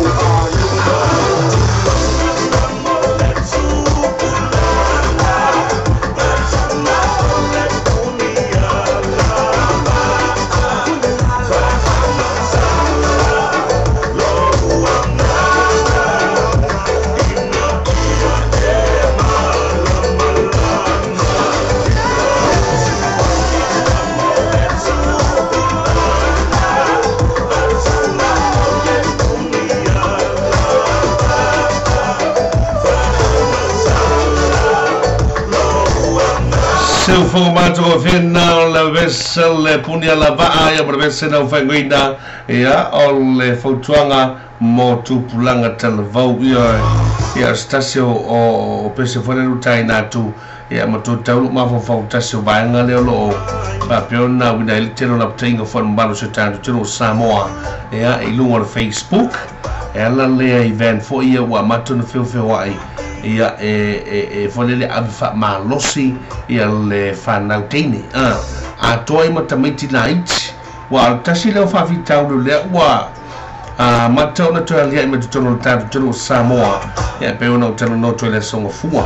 lunga. Seu fogo o fena o le vesa le punia la vaa ia ma le vesa na ufaiguina ia o le fautuaga mo tupulaga talavau ia ia se tasi o pese foi le lutaina atu ia ma totaulu mafaufau tasi o vaega lea o loo faapea ona uina ai le tele o lapataiga foi mamalu se tatou tele o Samoa ia i luga o le Facebook e ala lea event foi ia ua amata ona feofeoai ia e foi lele ave faamalosi ia le fanau teine atoa ai ma tamaiti laiti ua o tasi lea o faafitauli lea ua amata ona toe aliaʻi mai totonu o le tatou tele o Samoa ia pei ona ou talanoa toe le aso gafua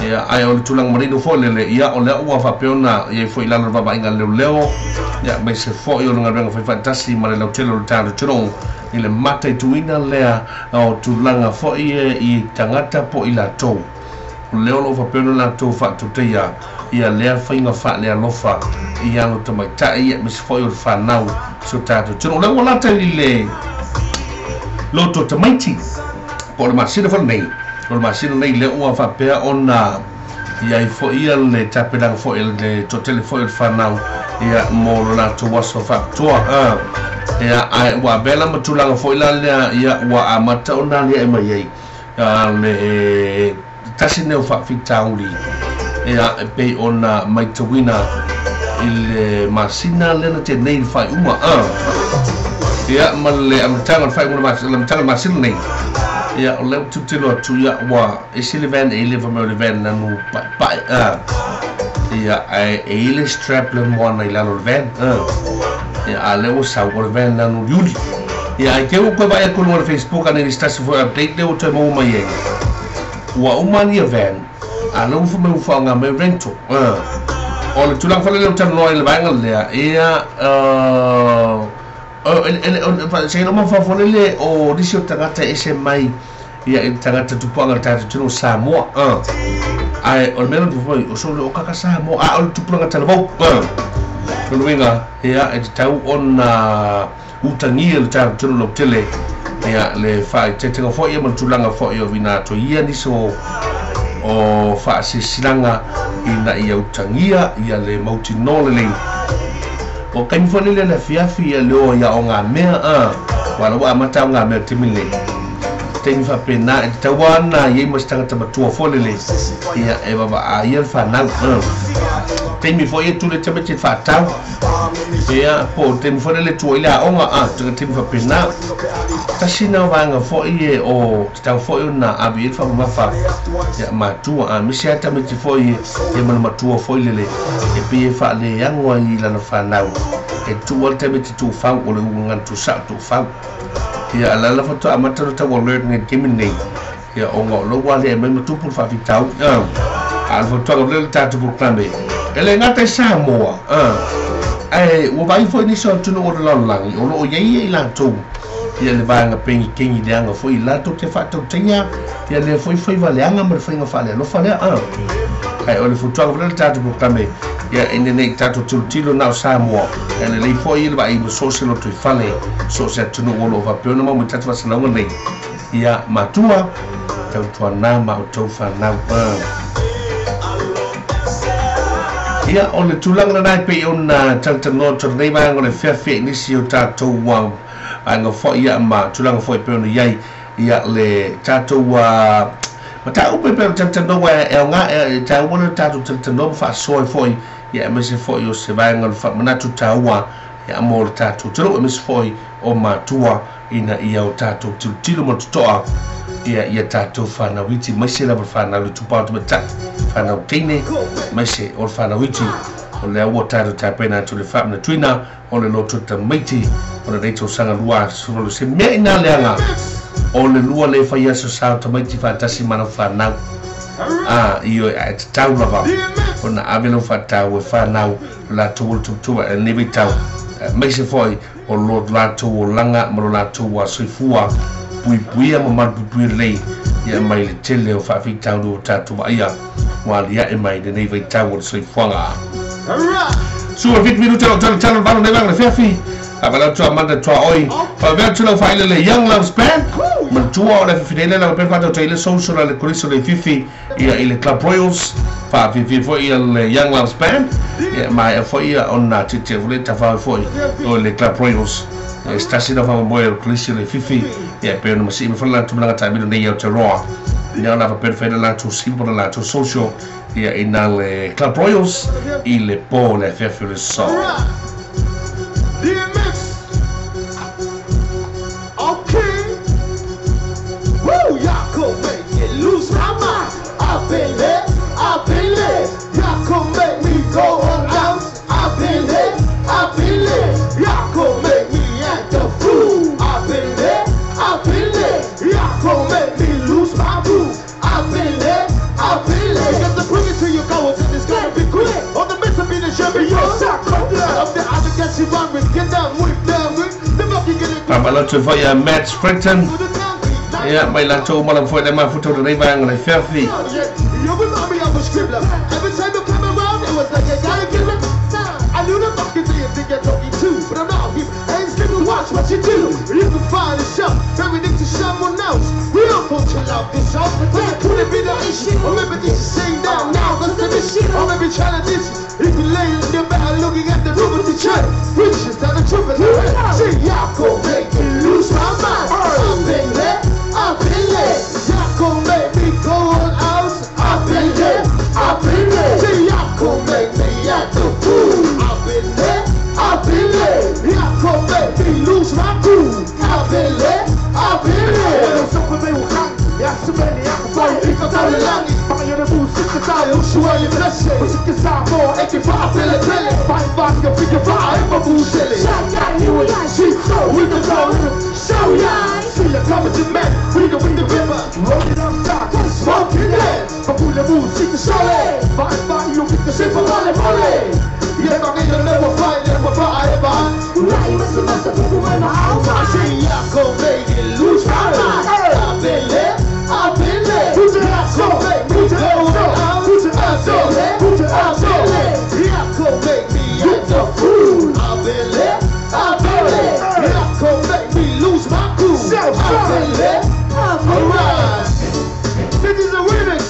ia ae o le tulaga marino foi lele ia o lea ua faapea ona iai foi i lalo le vaavaaiga leoleo ia maise foi o le galuega faifaatasi ma le lautele o le tatou atunuu i le mataituina lea o tulaga foi i tagata po i latou o lea o loo faapea ona latou faatutaia ia lea faiga faalealofa i alo tamaitai ia maise foi o le fanau so tatou atunuu o lea ua lata i le loto tamaiti po o le masina foi lenei o le masina nei lea ua faapea ona iai foi ia le tapenaga foi le toatele foi o le fanau ia mo lo latou aso faapitoa ia ae ua avea ma tulaga foi la lea ia ua amata ona aliae mai ai le tasi nei o faafitauli ia e pei ona maitauina i le masina lea na tenei le faaiuga ia ma le amataga o le faaiuga le amataga o le masina nei ia o lea ua tilotilo atu ia ua ese le van e ile famai o le van nanu paepae ia ae e i le strap le moana i lalo o le van ia a lea ua sau o le van nanu uliuli ia ae ke ua koe vaai atu luga o le Facebook ane i se tasi foi update lea ua toe maua mai ai ua uma lia van a lea ua famai ua faaaoga mai rental o le tulaga foi lea ua talanoa i le vaega lea ia se ilo mafaufau lele o nisi o tagata ese mai ia i tagata tupuaga le tatou atunuu o Samoa ae o le mea lona foi o sole o kaka Samoa a o le tupulaga talavou lona uiga ia e tatau ona utagia le tatou atunuu lautele ia le faaeteetega foi ia ma le tulaga foi o uina atu ia nisi o faasiasilaga ina ia utagia ia le mautinoa lelei o kaimi foi lele le afiafi ia le o ia o ngā mea ua la ua amata o ngā mea taimi lenei taimi faapena e tatau ana iai ma se tagata matua foi lele ia e vava'a ia le fanau taimi foi e tule tamaiti faatau ia po taimi foi lele tua i le aoga taimi faapena tasi na vaega foi e o tatau foi ona ave i ai le faamamafa ia matua maise a tamaiti foi e ma le matua foi lele e pei e faaleago ai i lana fanau e tuu le tamaiti tuufau o le ugagana tusao tuufau ia alala faatoa amata ona tau alert nei taimi nei ia ona o lou aliae mai ma tupu le faafitauli a le fautuaga lea le tatou polokalame e le gata i Samoa ae ua vaai foi nisi o atunuu o le lalolagi o loo iai ai latou ia le vaega pengikengi leaga foi i latou te faatautaia ia lea foi faivaleaga ma le faiga faalealofa lea ae o le fautuaga foi lea le tatou polokalame ia ina nei tatou tilotilo na o Samoa e lelei foi le vaai ma so o se loto i fale so o se atunuu o loo faapea ona mau mai tatou faasalauga nei ia matua tautuana ma outou fanau ia o le tulaga lena e pei ona talatalanoa atu lenei vaega o le feafe i nisi o tatou vaega foi ia ma tulaga foi pei ona iai ia le tatou mataupu e pei ona talatalanoa e aoga e taua le tatou talatalanoa ma faasoa ai foi ia aemaise foi o se vaega o le faamanatu taua ia mo le tatou atunuu aemaise foi o matua ina ia o tatou tilotilo ma totoa Ia ia tātou whānau iti mai se lava whānau le tupā tu mata whānau teine mai se o le whānau iti o le aua tātou tāpena atu le whaamna tuina o le loto tamaiti o le reito sanga lua sulu se mea ina leanga o le lua le whai aso sao tamaiti whaatasi mana whānau a io e te tau lava o na ave lau whaatau e whānau la tou tutua e nevi tau mai se foi o lo latou o langa ma lo latou a soifua puipuia ma malupuipuia lelei ia mai le tele o faafitauli o tatou vaaia ua alia'e mai lenei vaitau o le soifuaga. Sua 7 minuta o tala tala valo nei vanga le fiafi. Avala tua manda tua oi. Fa vea tu lau faile le Young Loves Band. Matua o le fifi nei lau pe fa tau le social le koliso le fifi ia i le Club Royals. Fa fifi foi ia le Young Loves Band. Ia mai e foi ia ona te te vole ta fa foi o le Club Royals. E stasi na fa moe o koliso le fifi. Ia pe no masi me fa la tu mala ta mi nei o te roa. Ia na fa pe fa la tu simple la tu social ia ina le Club Royals i le po le fiafi le so. DMX. Okay. Woo, y'all could make it lose my mind. I've been there, I've been there. Y'all could make me go all out. I've been there, I've been there. Y'all could make me act a fool. I've been there, I've been there. Y'all could make me lose my groove. I've been there, I've been there. Got to bring it to your goals and it's gonna be quick. On the mess of being a champion. Up the other guys you run with, get down with them. The fuck you get it. Fa tu foi a Matt Springton. Ia mai latou ma lau foi le mafuta o lenei vaega le fiafi. You remind me of a scribbler. Every time you come around, it was like I gotta give it. I knew the fucking thing you think you're talking to, but I'm not here. I ain't sleeping, watch what you do. You can find yourself buried into someone else. We don't go to love this off. But it couldn't be the issue. Or maybe this is saying down now, cause the issue. Or maybe trying to this. If you lay in the bed looking at the roof of the church, preachers down the truth and see, y'all gon' make me lose my mind. I've been there, I've been there. Y'all gon' make me go all out. I've been there, I've been there. See, y'all gon' make me act a fool. I've been there, I've been there. Y'all gon' make me lose my cool. I've been there, I've been there. Lose my mind. I've been there, I've been there. Y'all gon' make me act a fool. I've been there, I've been there. Y'all gon' make me lose my cool. I've been there, alright. This is a remix.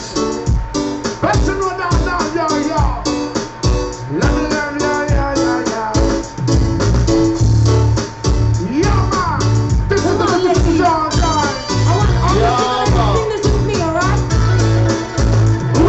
Yeah, man. This is the remix. I want all Yeah, the man. sing this with me, alright? Who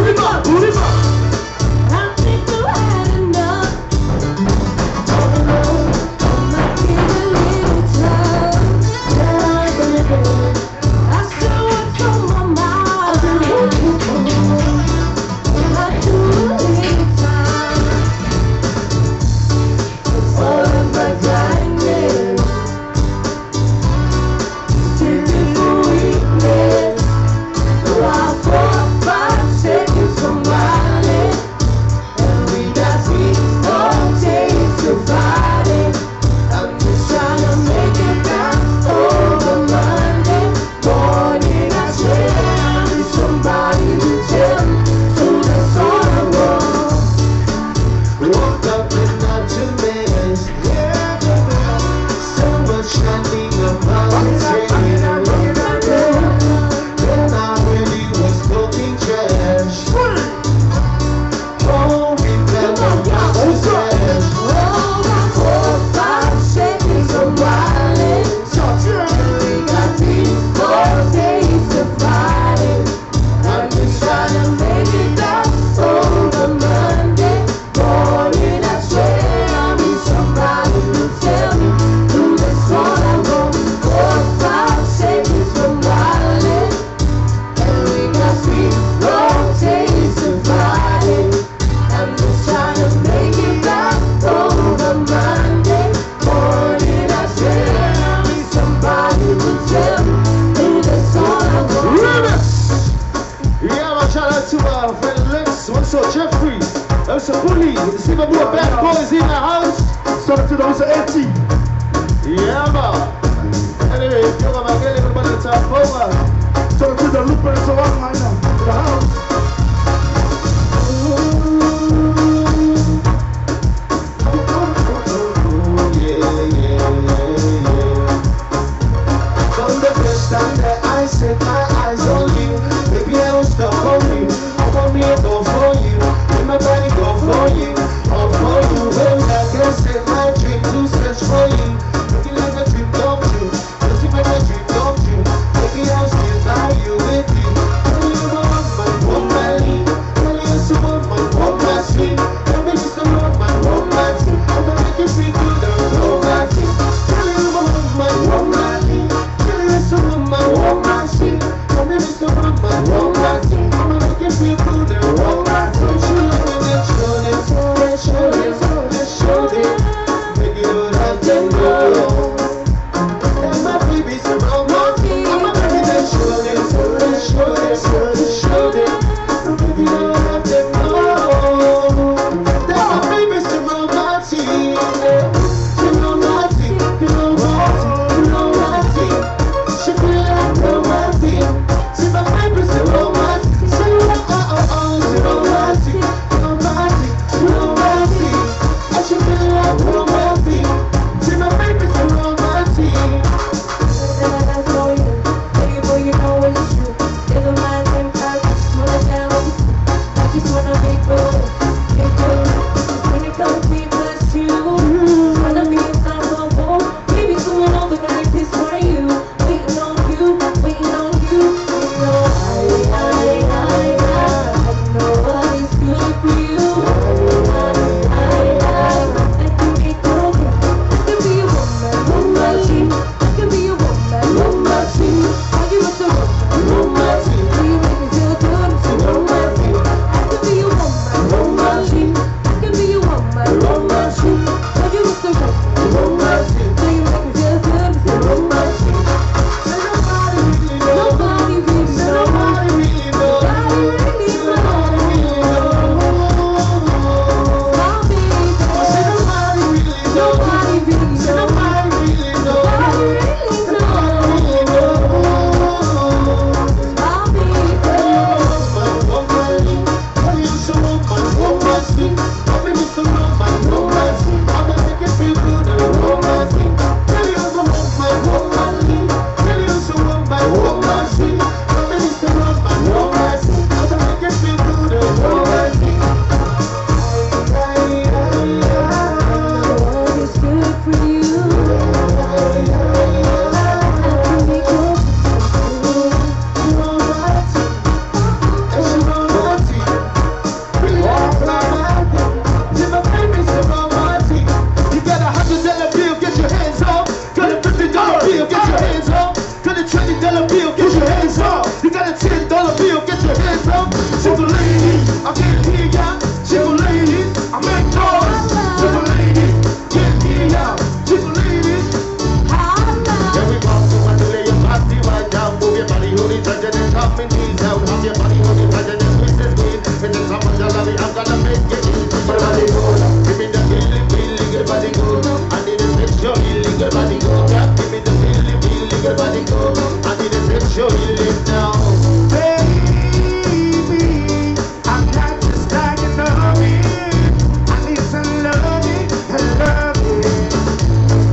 out to our friend Lex, also Jeffrey, also Bully, Singapore Bad Boys in the house. Shout out to the also Etsy. Yeah, man. Anyway, you're gonna get everybody to talk over. Shout out to the Looper, so online in the house. Yeah, yeah, yeah, yeah. From the first time that I set my eyes on you, baby, I was stuck on you. I want me to go for you, let my body go for you, all for you. Well, I can set my dream to search for you, looking like a dream come true. Just like a dream come true. Baby, I'll still by you with you. Tell you my woman, woman, tell you so woman, woman, sweet. Tell me just a woman, woman, I'm gonna make you feel good, romantic. Tell you my woman, woman, tell you so woman, woman, sweet. Tell me just a woman, woman, I'm gonna make you feel good, romantic. You love me, let's show it, let's show it, let's show it. Baby, don't have to know. And my baby's a romantic. I'm a baby, let's show it, let's show it, let's show it. Baby, don't have to know. That my baby's a romantic. Romantic, romantic, romantic. She feel like romantic. See my baby's a romantic. Say oh oh oh, she romantic, romantic, romantic. And she feel like romantic. See my baby's a romantic. You got $100 bill, get your hands up. Got a $50 bill, get your hands up. Got a $20 bill, get your hands up. You got a $10 bill, get your hands up. Single lady, I can't hear ya. Single lady, I make noise. Single lady, can't hear ya. Single lady. Yeah, we want to want to lay your body right down. Move your body, hold it tight and then drop me knees down. Have your body, hold it tight and then squeeze the squeeze. And then top of your lobby, I'm gonna make it easy. Your body go, give me the feeling, feeling, your body go. I need a sexual healing, your body go. Yeah, give me the feeling, feeling, your body go. I need a sexual healing now. Baby, I'm not just dying of it. I need some loving, loving.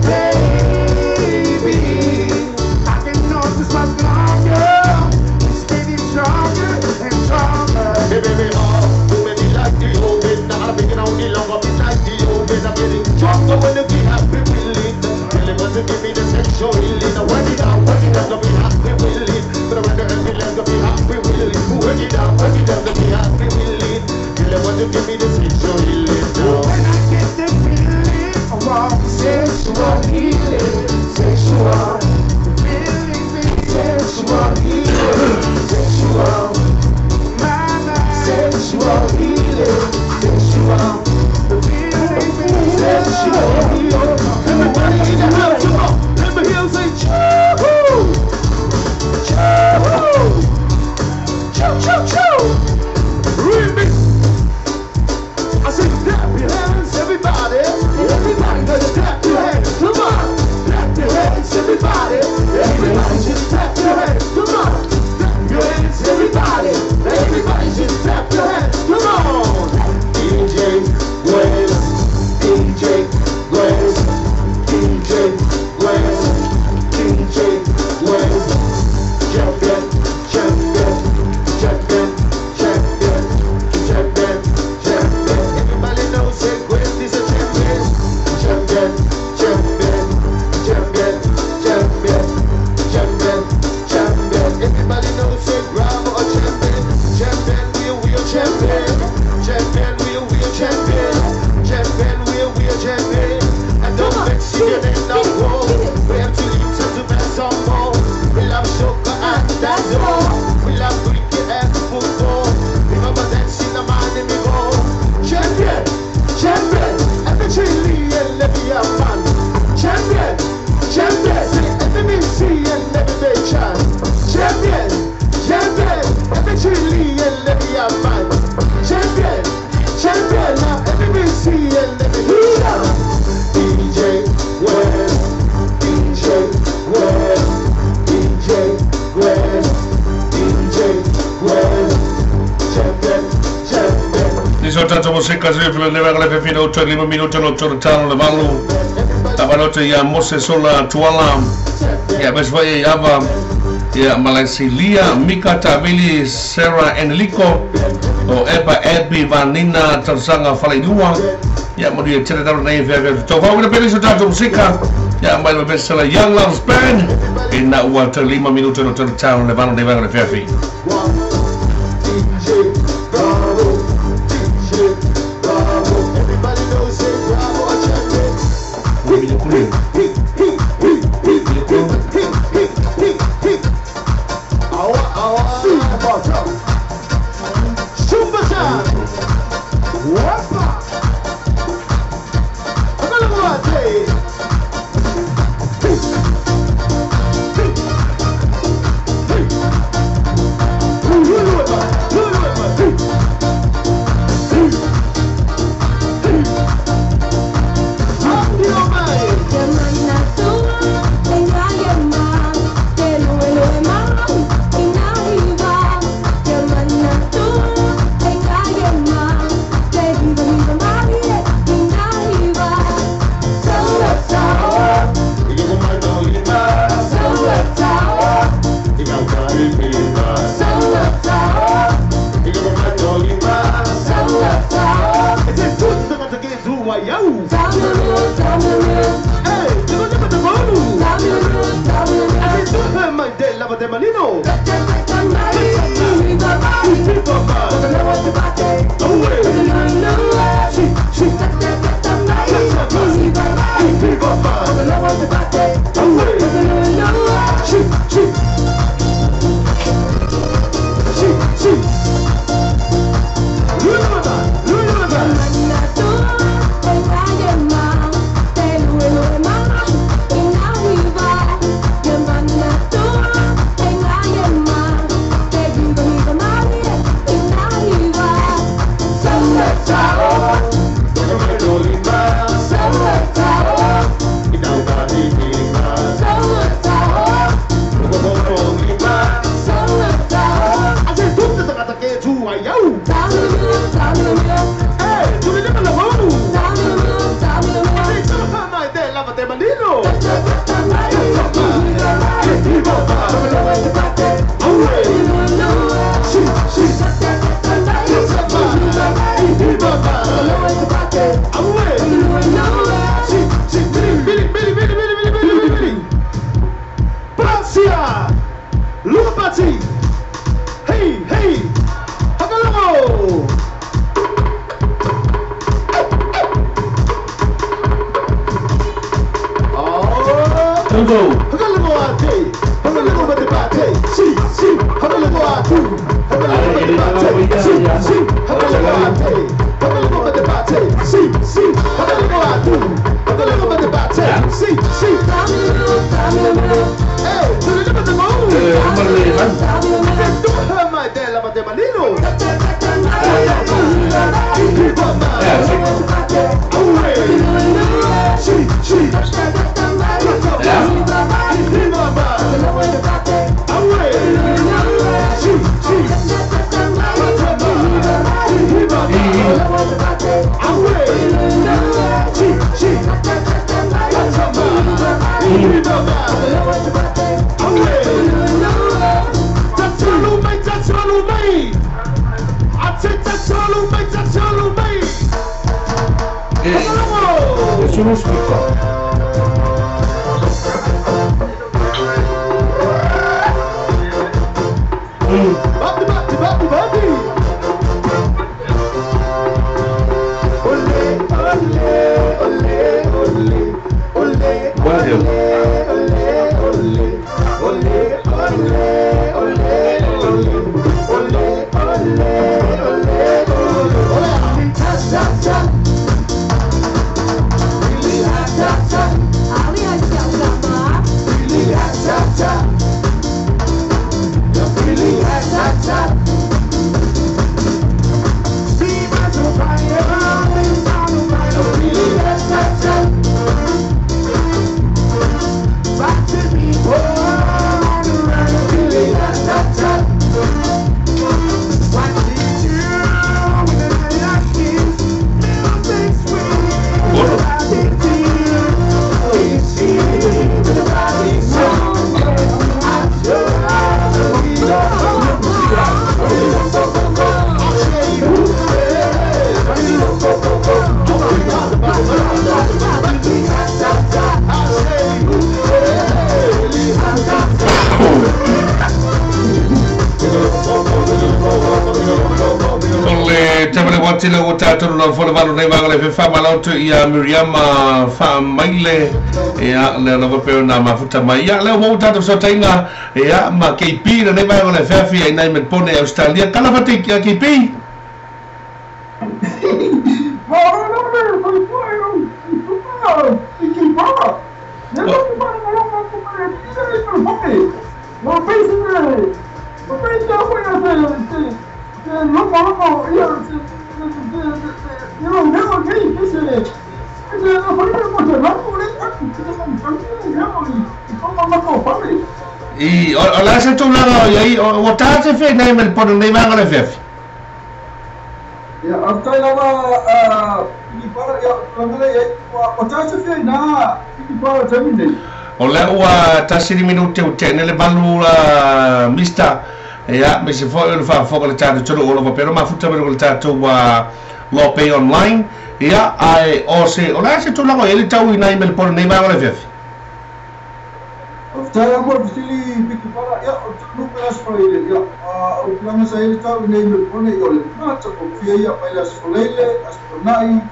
Baby, I can hold this much longer. It's getting stronger and stronger. Hey baby, oh, you make me like the oven. Now I'm picking on the longer, me like the oven. I'm getting stronger when you get happy feeling. Really want to give me the sexual healing. Now work it out, gonna be happy feeling. But when the ambulance gonna be happy feeling. Work it out, gonna be happy feeling. Really want to give me the sexual healing now. When I get the feeling, I want sexual healing, sexual feeling, Sexual healing, sexual, my mind, sexual healing, sexual, feeling, sexual healing. Everybody in the house, come on. Let me hear you say, choo-hoo, choo-hoo, choo, choo, choo. Iso tato mo seka se filo ne wanga le fefina uto lima minuto no toro tano le valu. Tabalote ia Mose Sola Tuala. Ia beswa ia Ava. Ia Malaisilia Mika Tavili Sarah Enrico. O Eba Abby Vanina Tausanga Falailua. Ia mo dia tele taro nei fea fea. Tau wawina pele iso tato mo seka. Ia mai le besala Young Loves Band. Ina ua tau lima minuto no toro tano le valu ne wanga le fefi. Cha cha cha. tele o tātou na fona valu nei vanga le fefa malautu ia Miriama Faamaile ia le lava pe na mafuta mai ia le mo tātou so tainga ia ma KP na nei vanga le fefi ai nei Melbourne Australia kala fate kia KP. I o la se tu la i o ta se fe nei mel pon nei vanga le fefi. Ia aftai lava i para ia langale o ta se fe na i para terminate. O le ua tasiri minute o tene le balu la mister ia me se fo le fa fo le tatou tolo o lo pero mafuta me le tatou lo pay online ia ai o se o la se tu la ele tau i nei mel pon nei vanga le fefi. Aftai mo fisili piki para ia o tu pelas foile ia o planga sa ele tau nei mel pon ia le mata o fia ia pelas foile astonai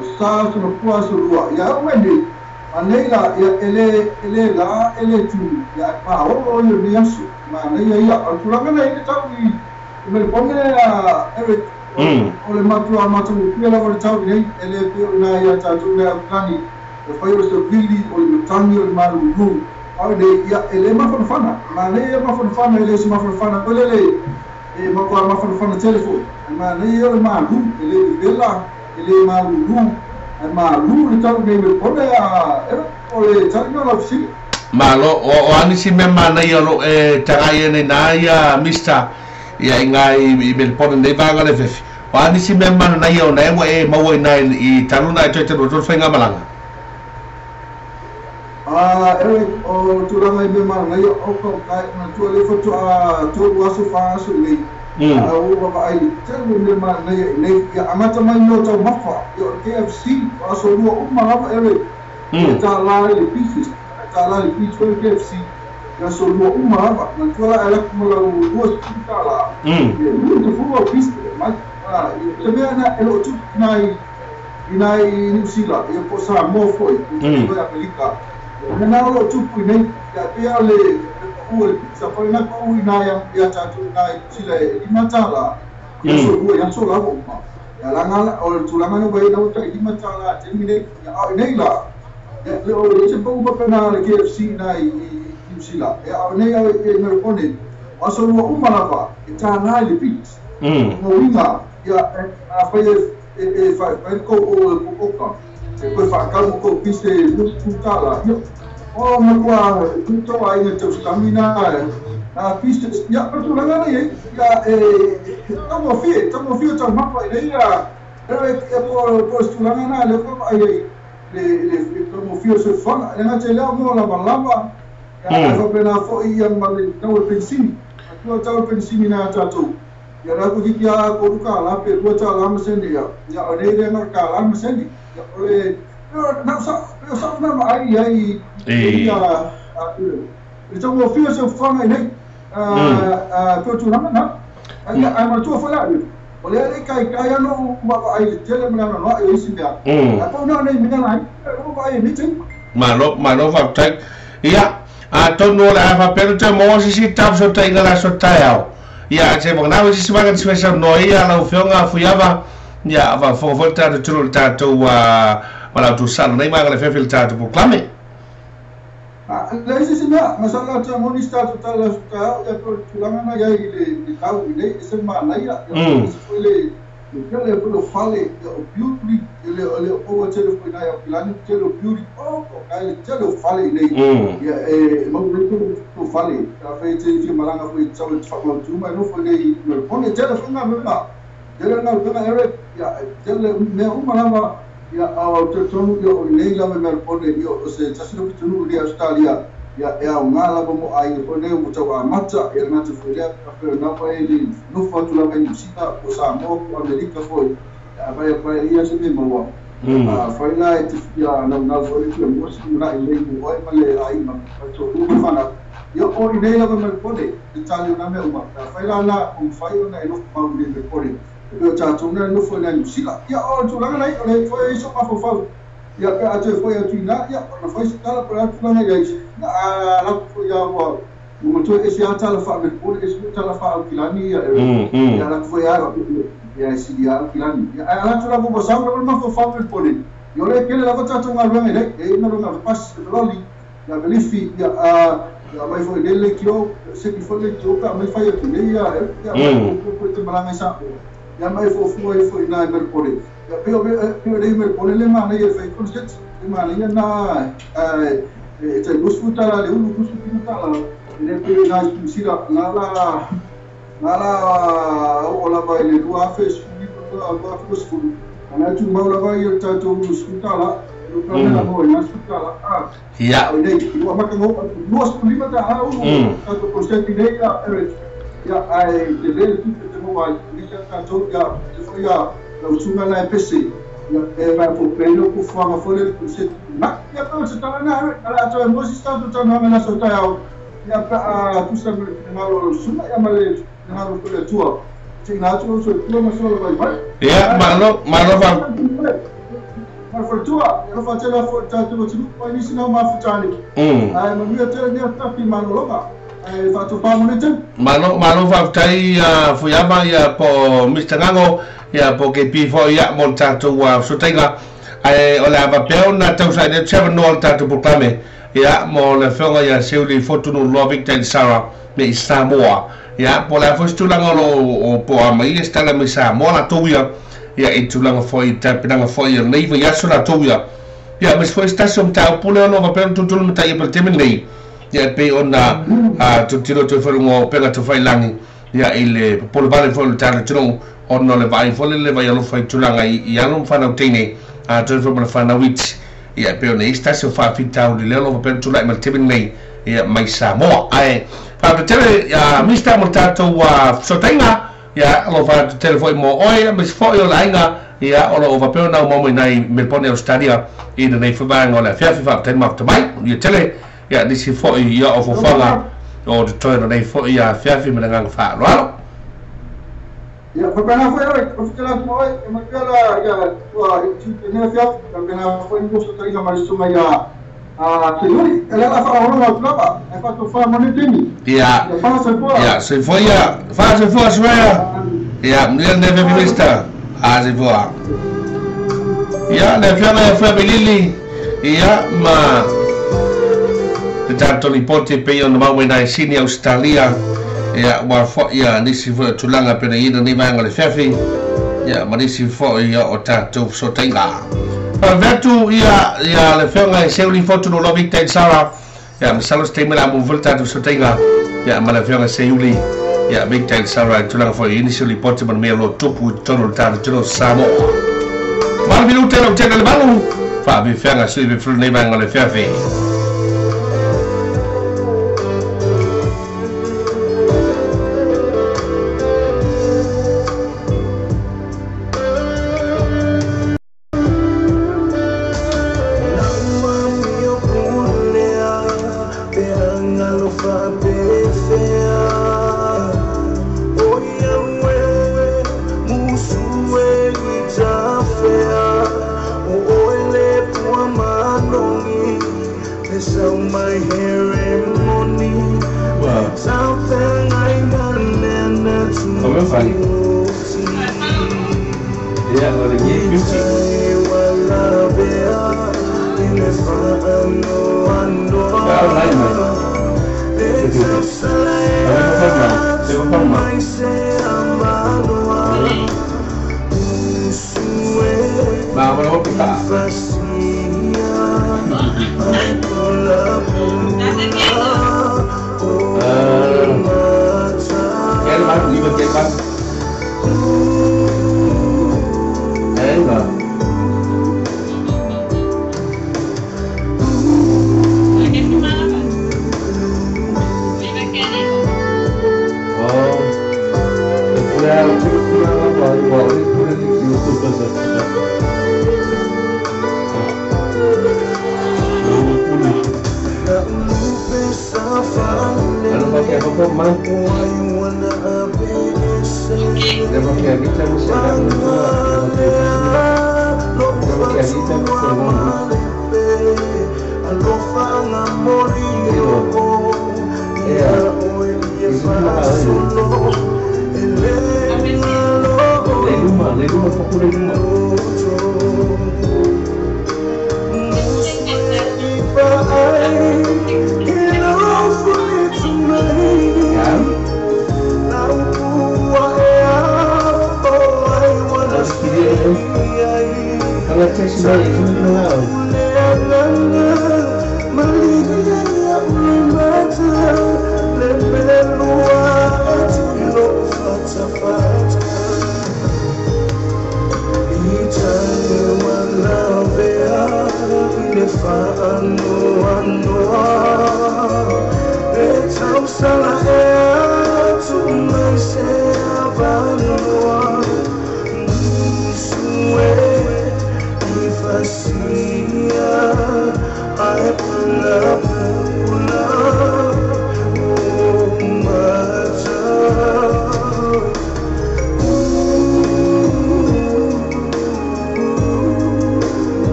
o sa so no pua so lua ia o nei anei la ia ele ele la ele tu ia pa o o ni asu ma nei ia o tulanga nei le tau i mel pon ia Eric o le matua matu pia la o le tau nei ele pia na ia tau na plani o fai o se vili o le tangi o le malu au nei ia ele mafanafana ma nei ia mafanafana ele se mafanafana o le e matua mafanafana telefone ma nei ia le malu ele vela ele malu ai malu le tau nei me pone a o le tau no la fisi malo o ani si me mana ia lo e tagai nei na ia mister ia ingai i Melbourne nei vanga le fefi o ani si me mana na ia o nei e maua i nai i taluna e toe tenu tolu whainga malanga. Eric o tulaga i me mana na ia o ka kai na tua le fotu a tolu aso wha aso i nei a o waka ai telu me mana na ia i nei ia amata mai no tau mafa ia o KFC o aso lua uma lava Eric e tā la le pieces tā la le pieces o KFC ia aso lua uma lava na tua la ala kuma lau lua tā la ia lua te fua pieces mai ia te mea na e lo tupu nai i nai New Zealand ia po Samoa foi i Amerika na o tupu nei ia pea le o le pizza foi na ko i nai ia tatu nai sila e matala ia so lua ia so la uma ia langa o tulanga no vai na o tai matala te mine ia o nei la ia le o le se pau pa na le KFC na i New Zealand ia o nei au e Melbourne o so lua uma lava e tā nai le pizza mo inga ia a fai e fai ko o o e koe whaakau ko pise tala ia o matua tuto ai na tau stamina na pise ia patulanga nei ia e tamo fie tau mapa i ia e po tulanga na le ko ai le le tamo fie se fanga le ngate leo mo la lava ia fa pena fo ia ma le tau pensini tua tau pensini na tatu ia ra ku kia ko ka la pe tua tau la maseni ia ia o nei le ka la maseni ia o le na sa sa na ai ai ia le tau fie se fanga nei a tu na na ai ai ma tu fa la o le ai kai kai ano ma ai le tele ma na no ai si mea a po na nei mina ai o ai ni tin malo malo fa tai ia a tonu le fa pero te mo si si tap so tai la so tai au ia te mo na si ma si sa no ia la fionga fuiava ia va fo volta de tulu ta tu wala tu sa nei ma le fe ta tu proclame a le si si mea ma sa la ta mo ni sta tu ta la ta ia ko tulanga na ia i le tau i nei se ma na ia se foi le le le fale o beauty le le o te le foi na ia pilani te le beauty o ko kai te le fale nei ia e mo le to fale ta fe te fi malanga foi tau le fa mo tu ma no foi nei no pone te le foi na me ma te le na te Eric ia te le me uma lava ia o te tonu ia o nei lava me pone ia o se tasino tonu i Australia ia e au ngā lava mo ai o nei mo tau amata ia ngā te foi lea ka fe na pa e no fa tu lava i Sina o Samoa o Amerika foi a vai vai ia se me maua a foi la e te ia na na foi te mo si na i nei mo ai ma le ai ma to u fana ia o i nei lava me pone te tali na me uma a foi la na um fai ona e no pa u me pone O tātou na nofo na New Zealand. Ia o tulaga nei o le foi so mafofau. Ia pe atu foi atu ina ia ona foi se tala pela tulaga ia ia a la foi ia ua mo to ese ata la fa me pole ese tala fa au kilani ia ia la foi ia ia si ia au kilani. Ia a la tula bo sa mo mafofau me pole. Ia le kele la tātou ngā nei e ina longa pas loli ia velifi ia a ia mai foi lele kio se ki foi le kio ka mai fai atu nei ia ia ko te malanga sa ia mai fo foi foi na Melbourne ia pe pe le Melbourne le mana ia fai concert le mana ia na e te lusu tala le ulu kusu tala le pe na sira na la na la o la vai le lua fe su lua fe su ana tu mau la vai ia tatou su tala ia ua maka lua lima ta au tatou concert nei ia ia ai te le tu te mo ai ni sa tatou ia te foi ia la usunga na pc ia e vai po pelo ku fanga foi le concert ma ia pa se tala na ala to mo si sta tu tana na so ta au ia pa a tu sa me na lo suma ia ma le na lo le tua te na tu so tu ma so vai vai ia malo malo fa ma fortua ela fa tela fo ta tu tu pa ni sina ma futani ai ma mi tela ni ta pi manologa ai fa tu pa mo ni malo malo fa tai fuyama ia po Mr Ngango ia po ke pi fo ia mo tatou so tainga ai o le ava peo na tausa ne seven no tatou proclame ia mo le fenga ia seuli fotunu lo Victor Sara me Samoa ia po la fo tulaga lo o po a mai stala me Samoa la tuia ia i tulaga foi tapenaga foi nei vai aso la tuia ia mas foi station ta pule no va peo tutulu mata ia pel temen nei ia pe ona a tutilo to foi ngo pega to foi langi ia i le popolo vale foi le tala tino ona le vai foi le vai alo foi tulaga i alo whanau teine a toi foi mana whanau iti ia pe ona ista se whawhita o le lelo va peo tulaga ma le temen nei ia mai Samoa ai whakatele ia mista mo tātou sotainga ia alo whakatele foi mo oe mas foi o lainga ia o lo vapeo nau mo nei Melbourne Australia i nei whaanga o le fiafi whakatele ma mai ia tele ia nisi foi ia o fofanga o te toi nei foi ia fiafi me nganga whaaloalo ia whakana foi oi o whitela mo oe e makala ia tua i tute nea fiafi whakana foi mo sotainga marisuma ia a te uri ele la fa o lo lava e fa to fa mo timi ia ia se foi ia fa se foi sua ia mnia neve minister a se foi ia le fiama e foi belili ia ma te tatou lipote pe ona mau na Sydney Australia ia wa foi ia nisi foi tulaga pe nei ni vanga le fiafi ia ma nisi foi ia o tatou sotainga Vetu ia ia le fenga e seuli fotu no Victor Sara ia masalo ste mela mo volta tu sotenga ia ma le fenga seuli ia Victor Sara tulaga foi initially pote man me lo tupu tono ta tino Samoa mal minuto lo tena le balu fa be fenga se be fru nei banga le fiafi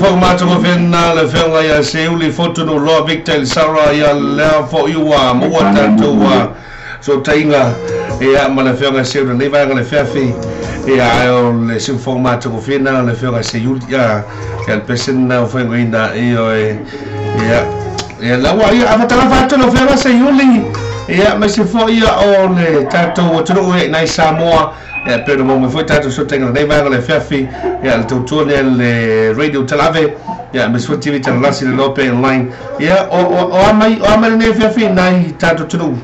Formato governa le fenga ia Seuli foto no loa Victor Sara ia lea fo iwa mua tatou so tainga ia ma le fenga Seuli le vanga le feafi ia ai o le seu formato governa le fenga Seuli ia ia le pesen na fenga ina ia ia ia la wa ia avatala fatu le fenga Seuli ia ma se fo ia o le tatou tunu e nai Samoa ia pero mo me foi tatou so tainga le vanga le feafi ia le tautua le radio talave ia me sua TV talasi le lope online ia o amai o amai ne feafi nai tatou tunu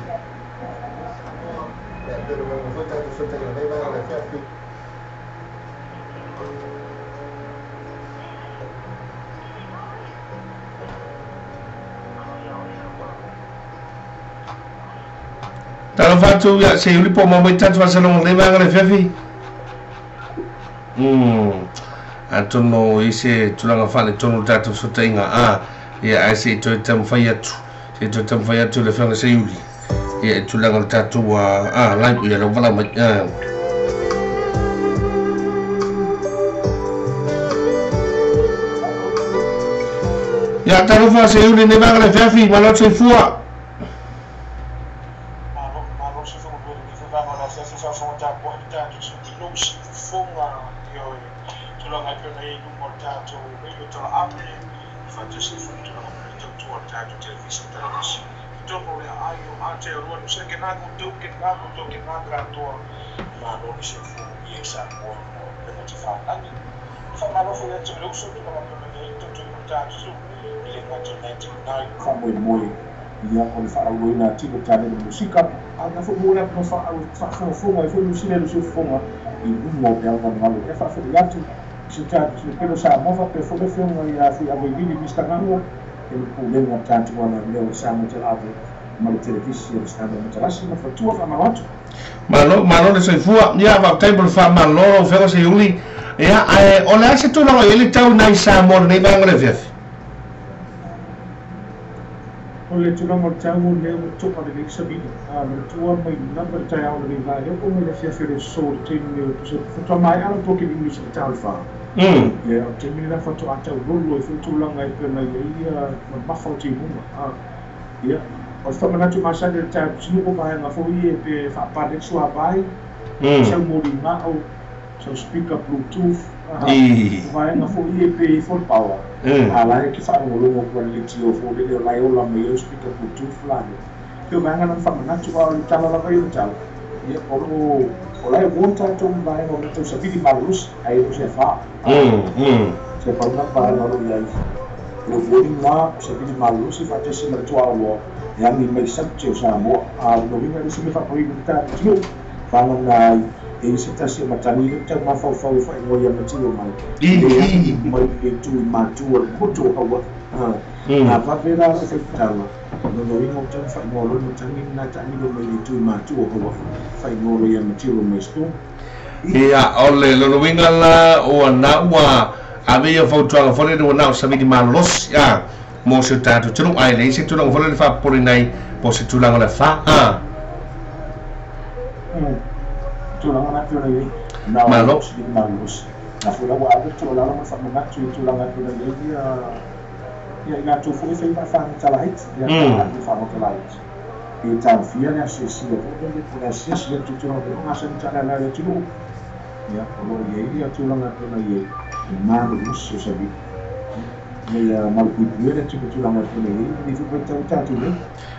Talafatu ia se uli po mo mai tatu asalonga le vanga le feafi Antono ise tulaga fale tonu tatou sotainga a ia ai se toe taumafai atu se toe taumafai atu le afioga Seiuli ia tulaga o le tatou a live ia lau vala mai ia talofa Seiuli nei vaega le feafi malo soifua. Ia o le faalauina tino tane le musika a na fo mo na no fa fa fa fo mai fo musile le fofonga i lumo pe au ngalo e fa fo atu se ta se pelo sa mo fa pe fo le fo ia fi avo i Mr. Ngalo e le pulenga tatu ana leo sa mo te ave ma le televisi le sa mo te lasi ma fa tua fa malo malo malo le soifua ia va table fa malo fero se uli ia o le ase tulaga i le tau nai Samoa nei vaega le feafi. O O le tulaga o le taua lea ua to'a lelei savili manatua mai lava le taeao lenei vaega oo mai le afiafi o le aso le taimi o tusa faatoa maea lau poloketi music i le 4. Ia o le taimi lena faatoa taulolo ai foi tulaga e pei ona i ai mamafa o timuga. Ia o le faamanatu masani o le taeao o vaega foi ia pe faapale ai le suavai, sau molimau, sau speaker bluetooth, o vaega foi ia pe i ai foi le power. A la e te faalogologo atu ai i le leitio foi lele o la e ola mai ai le speaker bluetooth la lea. Pei o vaega na na faamanatu, a o le tala lava ia o le tala, ia o lo o o la e warn tatou i vaega o mea tau savili malolosi, ae le o se afa. Se pau na vaega o lo o i ai. O le warning na o savili malolosi faatasi ma le tuaoloa e agi mai saute o Samoa. A o lona uiga e le o se mea faapaui i le tatou atunuu. Vagana ai e i se tasi o matagi lea ua tau mafaufau e faaigoa ia matio mai. E agi mai i le itu i matua le motu o Hawaii. A vave la lau faitala, o lona uiga ua tau faaigoa loa le matagi lena e taamilo mai i le itu i matua o Hawaii, faaigoa loa ia matio mai Storm. Ia, o le lona uiga la ua na ua ave ia fautuaga foi lele ua na o savili malolosi mo si o tatou atunuu, ae leai se tulaga foi lele faapopoleina ai po o se tulaga o le afa. Tulaga na pei ona i ai na o Malo. savili malolosi. Na foi la ua ave le tuualalo ma le faamanatu i tulaga e pei ona i ai ia i latou foi e fai faafagata laiti, ia faagota laiti. E taofia le asiasia foi lele po o le asiasi atu i tulaga o gasani taalealea o le atunuu. Ia, o lo o i ai ia tulaga e pei ona i ai le malolosi o savili. Ina ia malupuipuia le atunuu i tulaga e pei ona i ai lenei foi vaitau o tatou nei.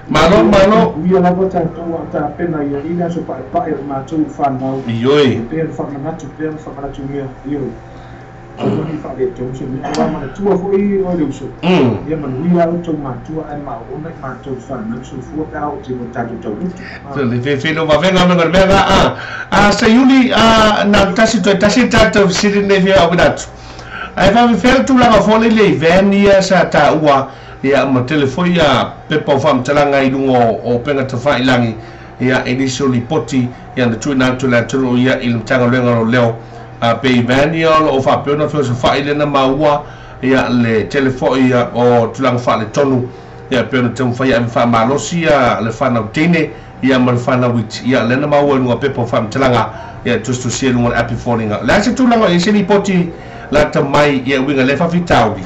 Malo, malo. Puipuia lava tatou a o tapena i ai le aso paepae o le matou fanau. Ioe. E pei ona faamanatu pea ma faamanatu mea. Ioe. Aua ne i faaletonu se mea. Aua manatua foi oe le uso. Ia manuia outou matua ae maoona i matou fanau soifua pe a oo te mo tatou tauloto. Le fefe lo vavega me le mea a Seiuli a na tasi toe tasi tatou fesili nei fia au atu. Ae faafefea le tulaga foi lele i van ia sa taua ia ma tele foi ia pepa o faamatalaga i luga o upega tafailagi ia e nisi o lipoti ia na tuuina atu i le atunuu ia i le Matagaluega o Leoleo pe i van ia o loo faapea ona feosofai lena maua ia le tele foi ia o tulaga faaletonu ia pei ona taumafai ave faamalosi ia le fanau teine ia ma le fanau iti ia lena maua i luga pepa o faamatalaga ia tusitusia i luga o le api foliga. Le a se tulaga i se lipoti lata mai ia uiga le faafitauli?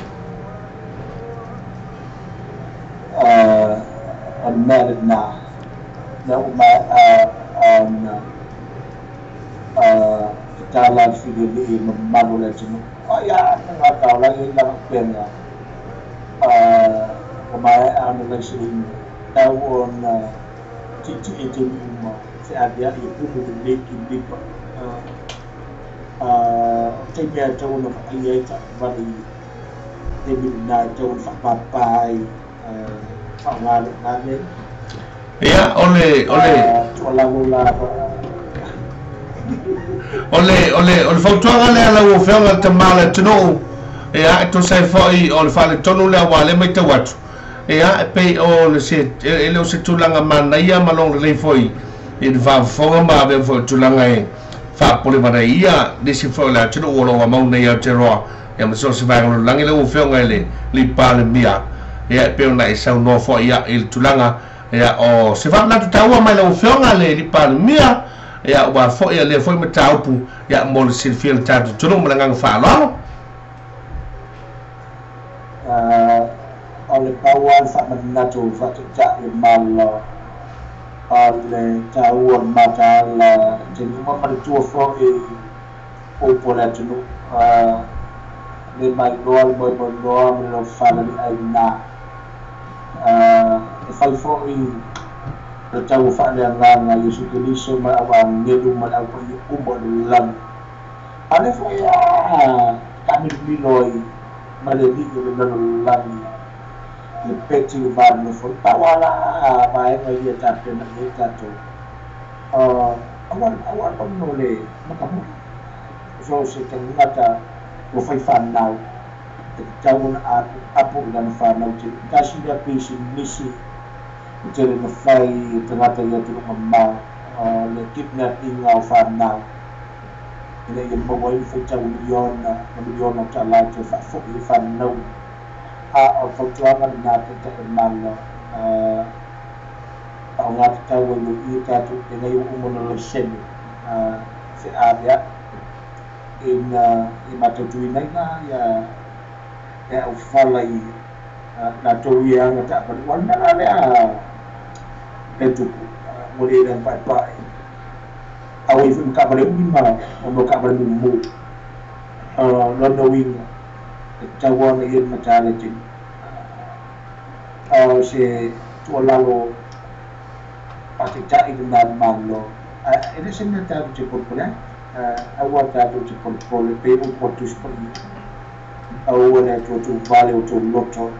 O le mea lena lea ua maea ona tatala le filialii ma mamalu o le atunuu. Ai a tagata o la e i ai lana upega ua maea ona laiseina tau ona tiitii e taimi uma feaveai e pumu lelei kilipa. O taimi a e tatau ona vaaia ai taavale i taimi lena e tatau ona faapapā ai faaaoga lena mea. Ia o le Tuualalo lava. O le fautuaga lea lau afioga le tamā o le atunuu ia e tusa ai foi o le faaletonu lea ua le matau atu ia e pei o le se e le o se tulaga manaia ma logo lelei foi i le faafofoga ma avea foi o tulaga e faapole ia nisi foi o le atunuu o loo mau nei Aotearoa ia ma so o se vaega o le lalolagi lau afioga i le Palemia ia e pei ona e saunoa foi ia i le tulaga ia o se faamanatu taua mai lau afioga le Palemia ia ua foi ia lea foi mataupu ia mo le silafia o le tatou atunuu ma le agaga faaaloalo. O le pau lava le faamanatu faataitai o le Malo o le taua o le mataala taimi uma manatua foi upu o le atunuu le mailoa le moemoenoa ma le lofala le aina e fai foi le tau faaleagaga Iesu Keriso ma le au agelu ma le au paia uma o le lalolagi. A lea foi a taamilomilo ai ma le alii o le lalolagi le peti le vanonofo pau lava la vaega ia tapena i ai tatou aua aua ono le matamuli so se tagata ua fai fanau e tatau ona apo i lana fanau tele tasi lea pisinisi e tele na fai e tagata i atunuu mamao le kidnapping o fanau ina ia maua ai le faitau miliona ma miliona o tala e toe faafoi ai fanau. A o le fautuaga lena taitai o le Malo. Faaogatataua i ia tatou e gai ua uma ona laisene feavea'i ina ia matautuina ai la ia e aufala i latou ia aga taavale ua le mea la lea le tupu ua le le paepae auai foi ma taavale umi ma ona o taavale mumu lona uiga e tatau ona ia le matala tele o se tuualalo faataitai lena le Malo e le se mea tatou te polepole ai aua tatou te polepole pei upu a Tusi Paia aua le Atua tuuvale o tou loto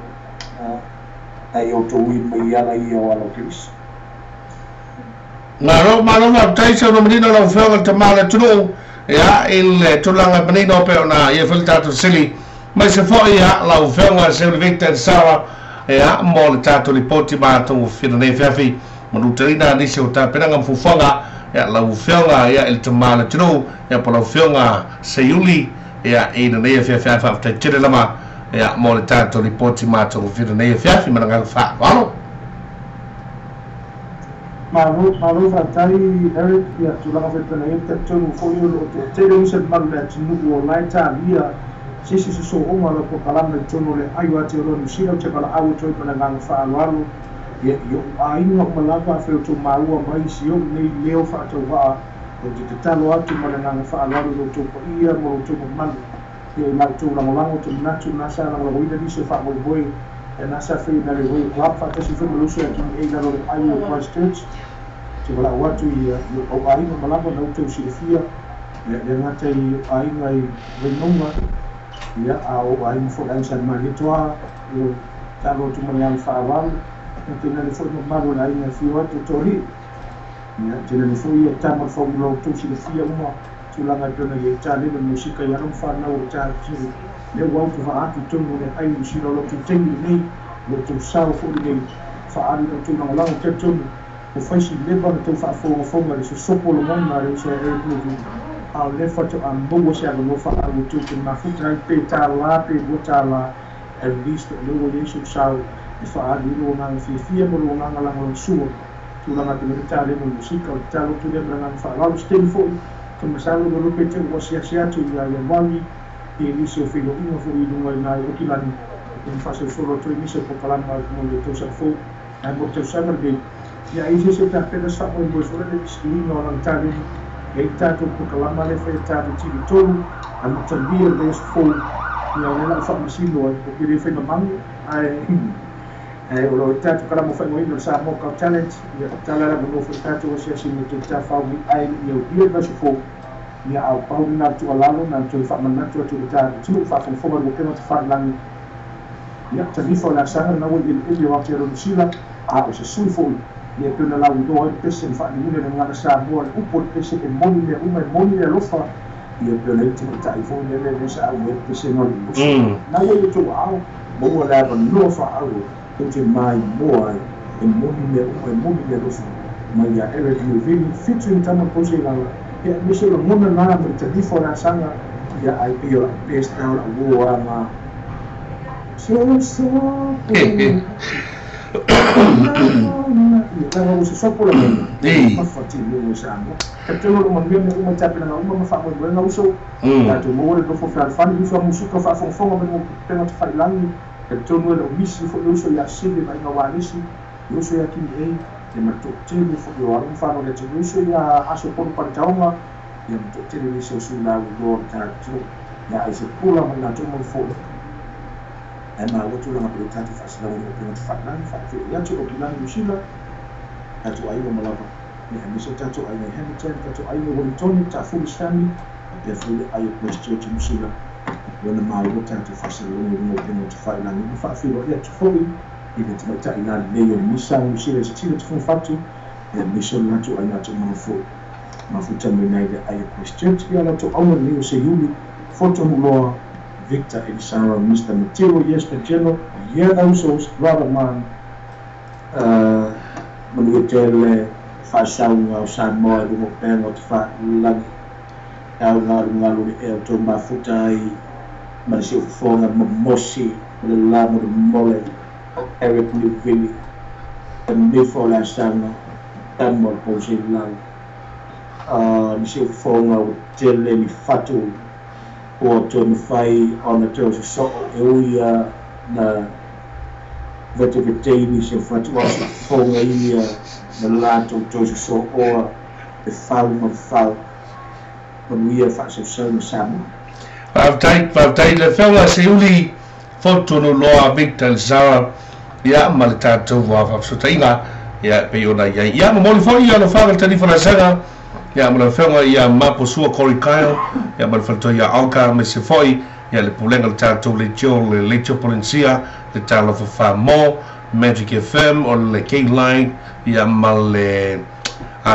ai outou ima i ala ia o ala o Keriso. Malo, malo faafetai saunoa manino lau Afioga i le Tama o le atunuu, ia, i le tulaga manino pei ona i ai foi le tatou fesili, aemaise foi, ia, lau Afioga Seuli Victor Elisara, ia, mo le tatou lipoti matagofie i lenei afiafi, manuteleina nisi o tapenaga ma fuafuaga, ia, lau Afioga, ia, i le Tama o le atunuu, ia, po o lau Afioga Seiuli, ia, i lenei afiafi ae faafetai tele lava, ia, mo le tatou lipoti matagofie i lenei afiafi ma le agaga faaaloalo. Malo, malo faafetai Eric, ia tulaga foi pei ona i ai talitonu foi o lo o toatele uso le mamalu o le atunuu o la e talia se isi sosooga o lau polokalame i totonu o le aai o Aotearoa Niu Sila. Ou te valaau atu ai ma le agaga faaaloalo ia i ou aiga uma lava afai o outou maua mai si ou nei leo faatauvaa. Ou te tatalo atu ma le agaga faaaloalo i lo outou paia ma lo outou mamalu ia i la outou lagolago. Ou te manatu na sa lagolagoina nisi o faamoemoe e na sa faia na le Royal Club faatasi foi ma le uso ia Tony A i lalo o le aai o Christchurch. Ou te valaau atu i ou aiga uma lava na outou silafia, e le gata i ou aiga i Vaimauga, ia, a o ou aiga foi le aiga Sa Malietoa, ia, ou tatalo atu ma le agaga faaaloalo, ia tainane foi mamalu o le aiga e afio atu o Toalii. Ia, tainane foi ia tama o le Faumula outou silafia uma tulaga e pei ona i ai talena le musika i alo ma fanau o le tatou lea ua autovaa atu i totonu o le aai Niu Sila o lo outou taimi lenei, o lo outou sao foi lenei faaali la outou lagolago. Talitonu ua fai si leva ona tou faafogafoga i le sosopo o lagona a le uso ia Eric Nuvi, a o lea faatoa maua se avanoa faaau e tou te mafuta ai pe $1 pe $2, at least o lea ua i ai sou sao e faaali ai lou agaga fiafia ma lou agaga lagolagosua tulaga pei ona talena o le musika. O le tatalo atu lea ma le agaga faaaloalo. Se taimi foi te masalo lolo pe te ua asiasi atu ia Ianuari i nisi o feiloaiga foi i luga i na i Okilani e na faasolosolo atu ai nisi o polokalama mo le tausaga fou ae mo le tausaga lenei. Ia ai se isi o tapena se faamoemoe foi lele i se suiga o lana taleni e ai le tatou polokalama lea e fai e tatou TV3 amatalia le vaiaso fou. Ia o lea la ua faamasino ai ou te le fai mamalu ae ae o lo o tatou kalama faaigoaina o le Samoa Got Talent. Ia tala le avanoa foi tatou asiasi mai toe tafao mai ae le i aulia le vaiaso fou. Ia a o pau lena o le tuualalo na toe faamanatu atu i le tatou atunuu faafogafoga i le upega tafailagi. Ia talifa o le asaga lena ua i eleele o Aotearoa Niu Sila a o se sui foi ia e pei ona lauiloa ai le pese na faaniuina i le gagana Samoa le upu o le pese e moni mea uma e moni le alofa ia pei ona i ai le tamaitai foi lele lea sa aumaia le pese na o le uso na ua i outou aao maua le avanoa faaauau tou te maimoa ai e moni mea uma e moni le alofa mai ia Eric Nuivili featuring Tama Pose Lala ia aemaise o lagona na ma le talifa o le asaga ia ai pei o lau best na o lau uo aga sosopo ia leaga ua sosopo lagona mafa tino o Samoa. Talitonu o lo o manuia mea uma i tapenaga uma ma faamoemoega uso tatou maua le nofo fealofani uso a musika faafogafoga mai mo upega tafailagi. Talitonu e le o misi foi le uso ia Sele ma Aiga Walesi, le uso ia Kini A, ia ma le toatele foi o alo ma fanau o le atunuu, le uso ia Aso Polo Paletaoga, ia ma toatele nisi o sui lauiloa o le tatou ia ai se pula ma le latou mau foi. Ae maua tulaga pei o tatou faasilauina upega tafailagi, faafeoi atu o Kilani Niu Sila, tatou aiga uma lava, ia aemaise o tatou aiga i Hamilton, tatou aiga i Wellingtone, Tafulis family, faapea foi le ai o Christchurch i Niu Sila. Lona maua tatou faasalalauga i luga o upega o tafailagi ma faafeiloai atu foi i le tamaitai lalelei o le misa Niu Sila i Sitila Tafunifatu, ia aemaise o le latou aiga taumaga foi mafuta mai nai le ai o Christchurch. Ia latou auga lenei o Seiuli Fotonuloa Victor Elisara Mister Mateo Yes the General Yeah the Usos Brother Man Manuia tele faasauga o Samoa i luga o upega o tafailagi tau galugalu le ea o tou mafuta ai ma le siufofoga momosi o le la molemole o Eric Newvili. Nefo le asaga tama o le pauseilalo nisi o fofoga ua tele ni fatu ua toe mafai ona toe sosoo e ui ia na vetevetei nisi o fatu ao se fofoga ia na latou toe sosooa e fau ma le fau manuia faasausau ma Samoa. Faafetai, faafetai le afioga Seiuli Fotunuloa Victor Zara ia ma le tatou faafesootaiga ia pei ona i ai. Ia momoli foi ia alofaga le talifa laisaga ia ma le afioga ia Maposua Corey Kyle ia ma le faletoa ia Olga ma se foi ia le pulega le tatou leitio le leitio Polensia le talofa Famo Magic FM o le K-Line ia ma le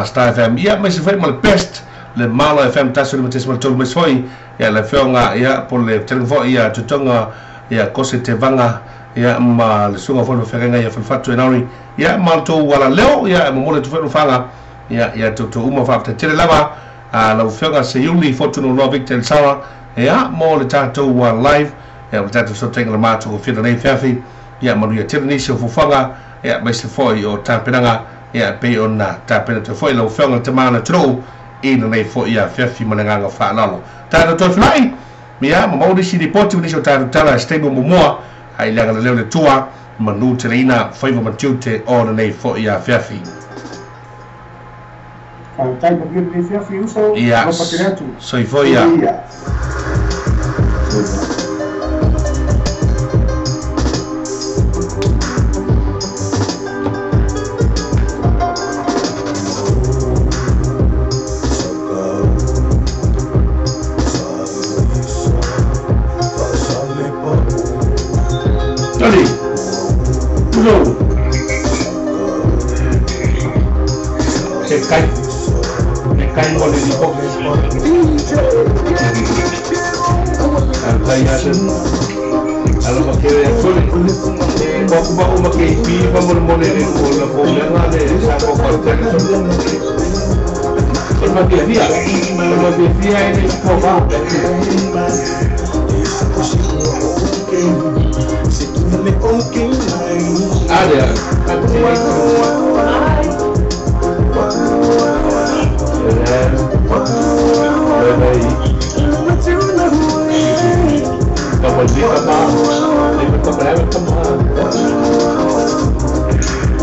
Star FM ia ma se foi ma le Best le Malo FM 1.3 ma se foi ia le afioga ia po le telega foi ia tutoga ia kose te vanga ia ma le suga foi le feagaiga ia falefatu e nauri ia ma le tou alaleo ia e momoli atu foi lofaga ia ia toutou uma faafetai tele lava lau afioga Seiuli Fotunuloa Victor Sara ia mo le tatou live ia le tatou fesootaiga le matagofie lenei feafi ia manuia tele nisi o fuafuaga ia aemaise foi o tapenaga ia pei ona tapena atu ai foi lau afioga le tama o le atunuu i lenei foi afiafi ma le agaga faaaloalo. Tatou toe fela'i ia ma maua nisi lipoti ma nisi o tatou tala i se taimi o muamua ai le agalelei o le Atua manu teleina faiva ma tiute o lenei foi afiafi. Faafetai manuia lenei afiafi uso, Ia, alofa tele atu. soifua ia. Soifua. Soifua. Johnny, uso, se kai, e kai mo le lipoti. Faafetai ia te alofa tele ia tuli. Ko ku ma ke pi pa mo mo le o la ko lenga le sa ko ko tele so. O ma ke fia. O ma ke fia e le ko ba. Ale.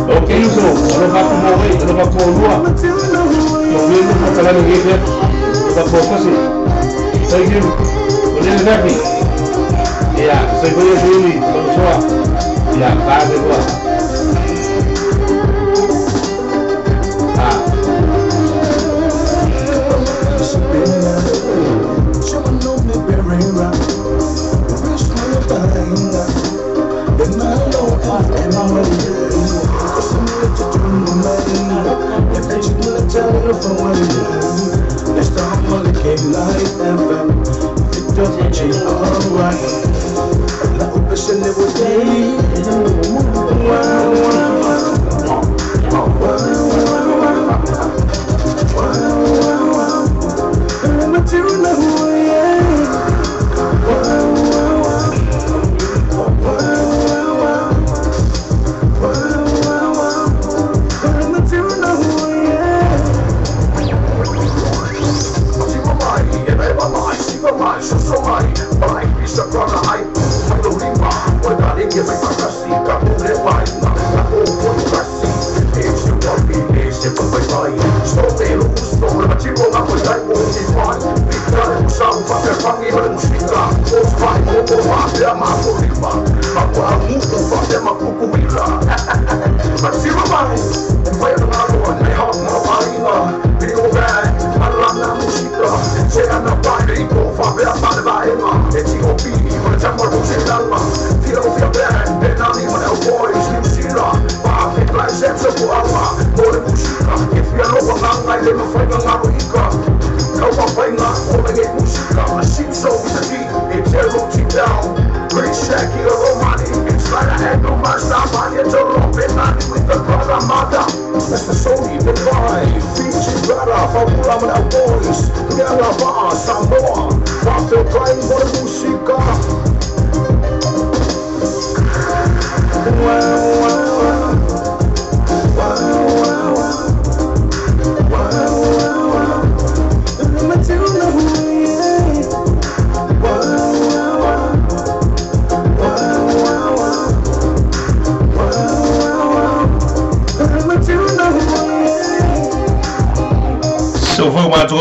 Ok, uso, alofa ku mo wei, alofa ku lua. Lo wei lu ka tala ni ge. Alofa ku kasi. Thank you. O le happy. Ia, soifua ia Seiuli, manusoa. Ia, pa soifua. Ah.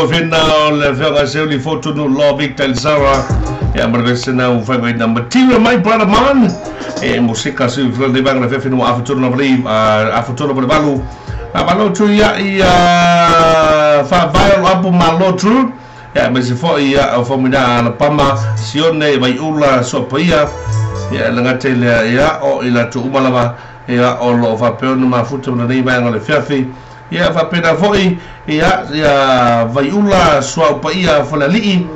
fina o le fioga se uli fotunu lo Victor Elzara ia ma le vesena u whai na matira my brother man e musika si fila le banga le fefinu afatonu na vali afatonu na valu na malo tu ia ia fa vai apu malo tu ia me se fo ia o fomina na pama sione vai ula sopaia ia langa tele ia o ila tu umalava ia o lo fa peonu mafuta na nei banga le fiafi ia fa pena foi ia ia vai ula sua paia falali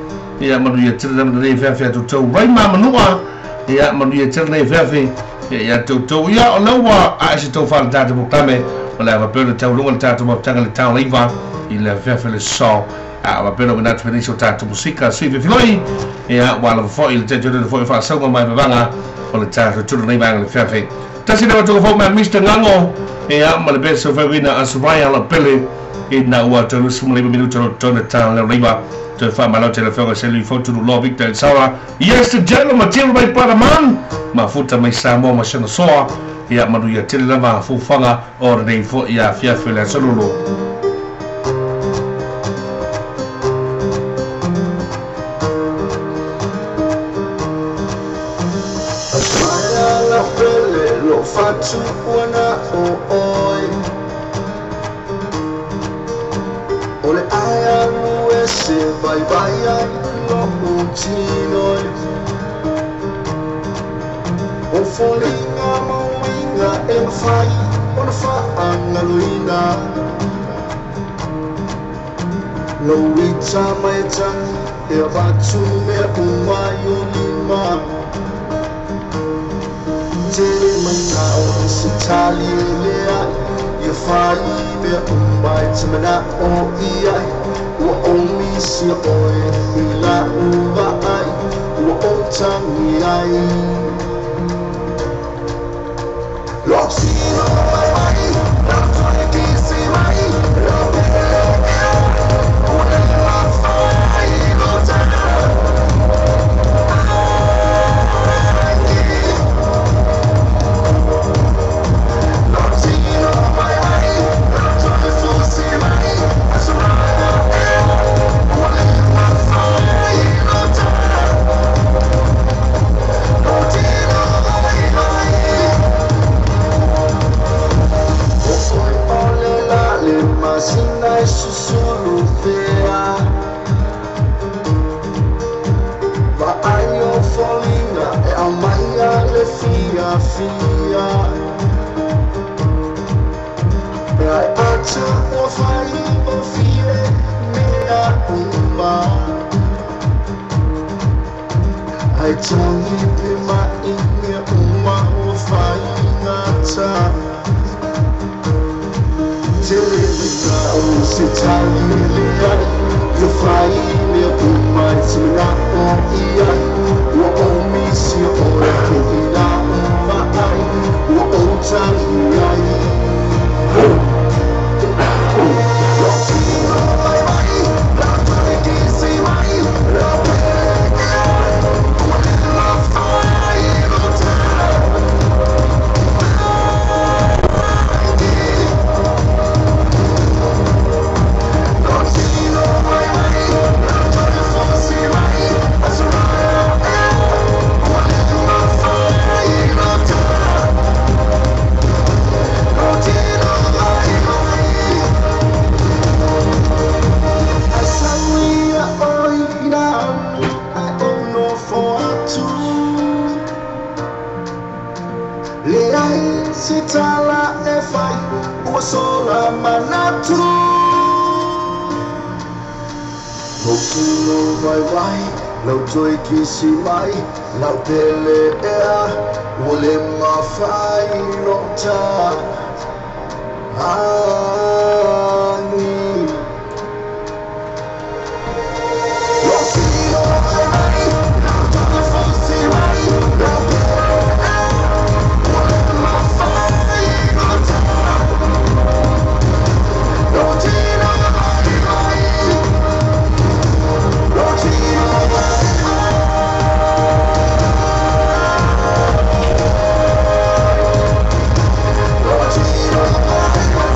ia manu ia tele na nei fiafi tu tau rai ma manua ia manu ia tele nei fiafi ia tu tau ia o lawa a se tau fa tata mo tame o la fa pena tau lunga tata mo tanga le tau leiva i le fiafi le so a va pena na tu ni tata musika si fi filoi ia wala foi le tete le foi fa songa mai banga o le tata tu nei banga le fiafi tasi na tu fo ma Mr Ngango ia ma le beso fa wina asraya la pele ina ua tolu sumle minuto tona ta le riba te fa malo te le fioga se lui fotu lo Victor Sara yes the gentleman till my brother man mafuta mai Samoa ma sena soa ia manu ia tele lava fufanga o nei fo ia fia fele sololo Fatu wana o oi Ole aia luese vai vai ai lo utinoi O folinga mauinga e mawhai ona whaangaluina Lo ita mai tangi e watu mea umai o lima Te mai na o se tali lea ia whai mea umai te mana o iai Ua o misi oe i la ua ai Ua o tangi ai Lo tino mai mai Lo tui kisi mai Lo pele ea Ua le la whai lo tana Sina susulu fea Va aio folinga e amaia le fia fia E ai atu o fai o fie mea uma Ai tangi pe mai mea uma o fai ngata Te o se tali lea ia whai mea umai te mana o ia Ua o misi oe ke i la uma ai Ua o tangi ai Lo tino mai mai Lo tui kisi mai Lo pele ea Ua le la whai lo tana Sitala e fai ua sola manatu Lo tino vai vai, lau toi kisi mai, lau pele ea, ua le mawhai lo ta Ani Lo tino vai vai, lau toi fusi mai, lau pele ea, ua le mawhai lo ta Lo tino vai vai, lo tino vai vai. Lo tino vai vai.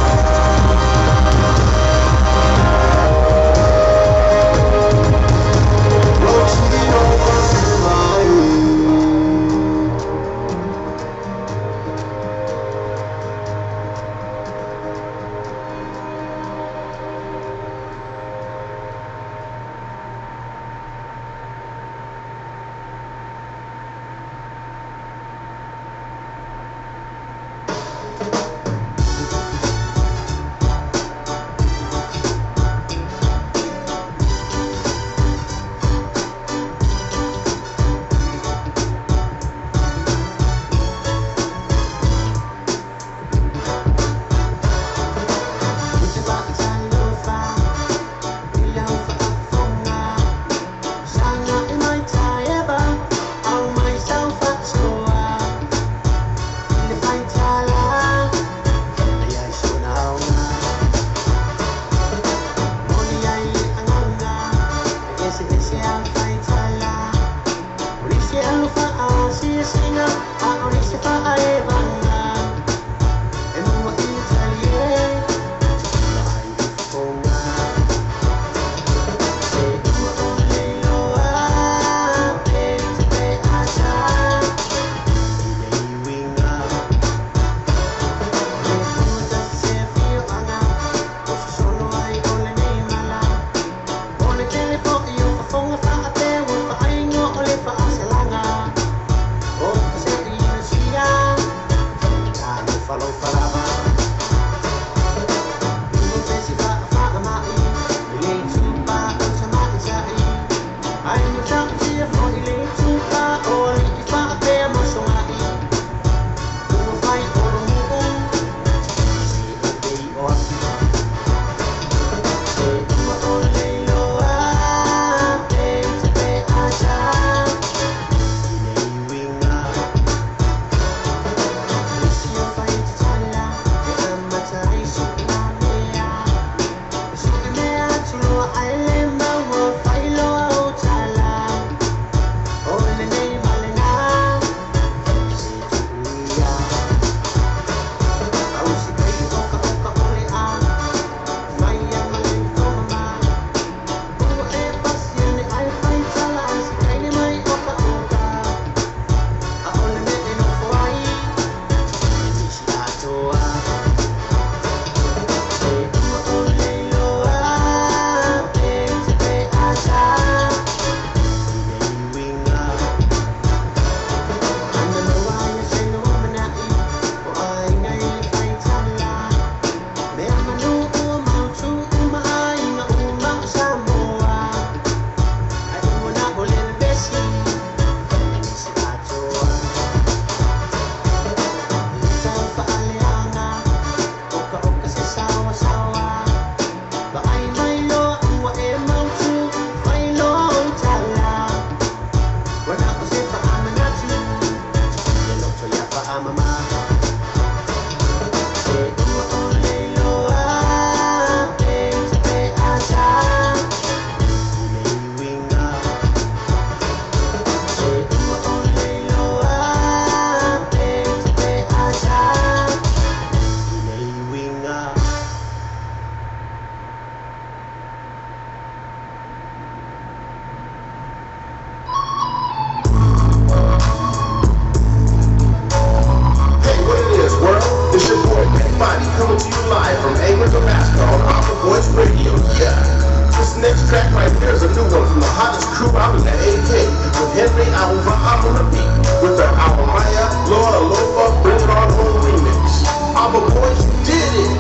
Boys Radio, yeah. This next track right here is a new one from the hottest crew out in the AK with Henry Alva on the beat with the Almaya Laura Lofa Bring It On Home remix. Ava Boys did it!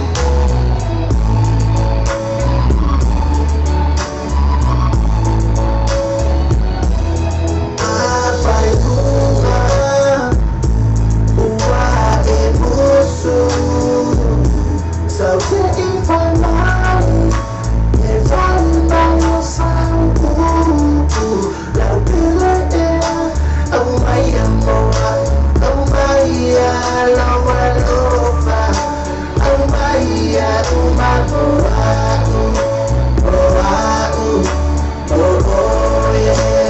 So if I lie, if I'm by your side, ooh, ooh, oh my, oh my, oh my, oh my, oh, oh, yeah, oh, oh, oh, yeah.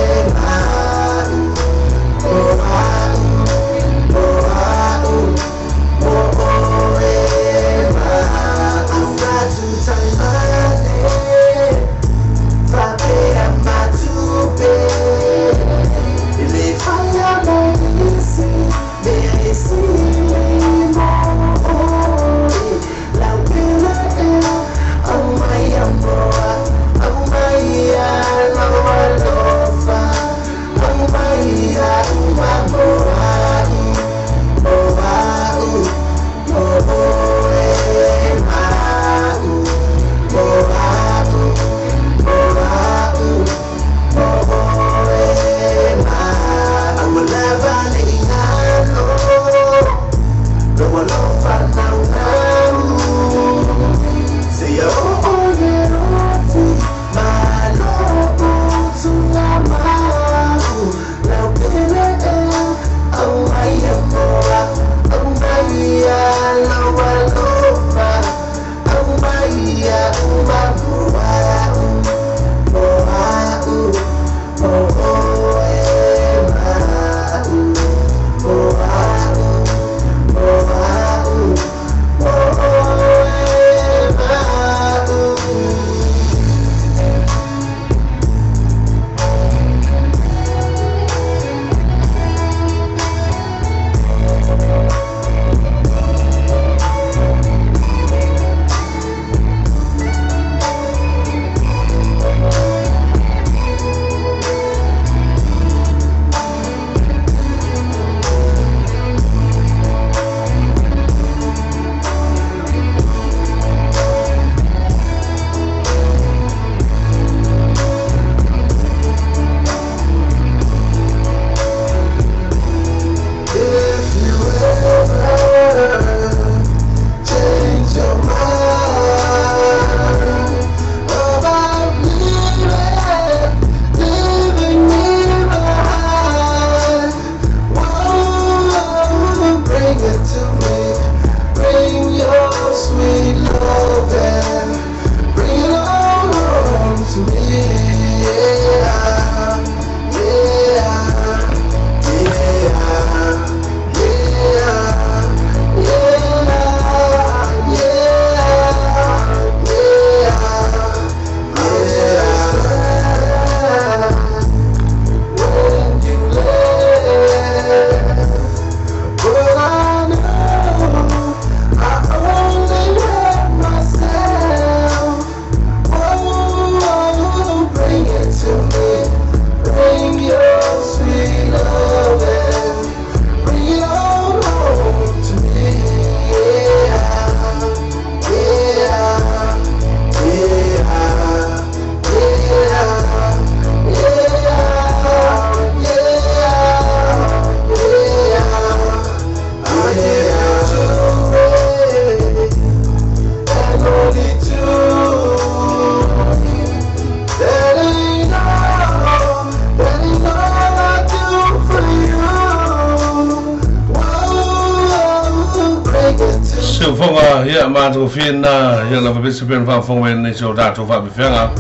Fiona ia lava bese pen fa fo wen so da to fa befenga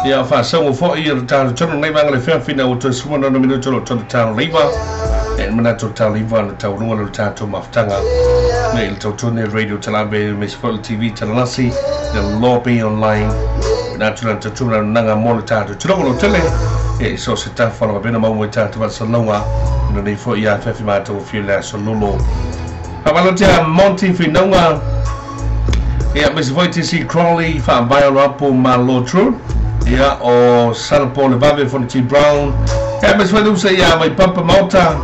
ia fa so fo ia ta to nei bang le fa fina o to suma no minuto to to ta liva e mana to ta liva no ta no lo ta to maftanga nei to to ne radio talabe mes fo TV talanasi the lobby online natural to to nanga mo ta to to lo tele e so se ta fa lo bena mo ta to sa longa no nei fo ia fa fi ma to fi la so lolo. Avalotia Monty Finonga. Ia ma se foi TC Crowley whaambai o apo ma lo true. Ia o Salapo le Vave Fona T Brown. Ia ma se foi usa ia mai Papa Maota.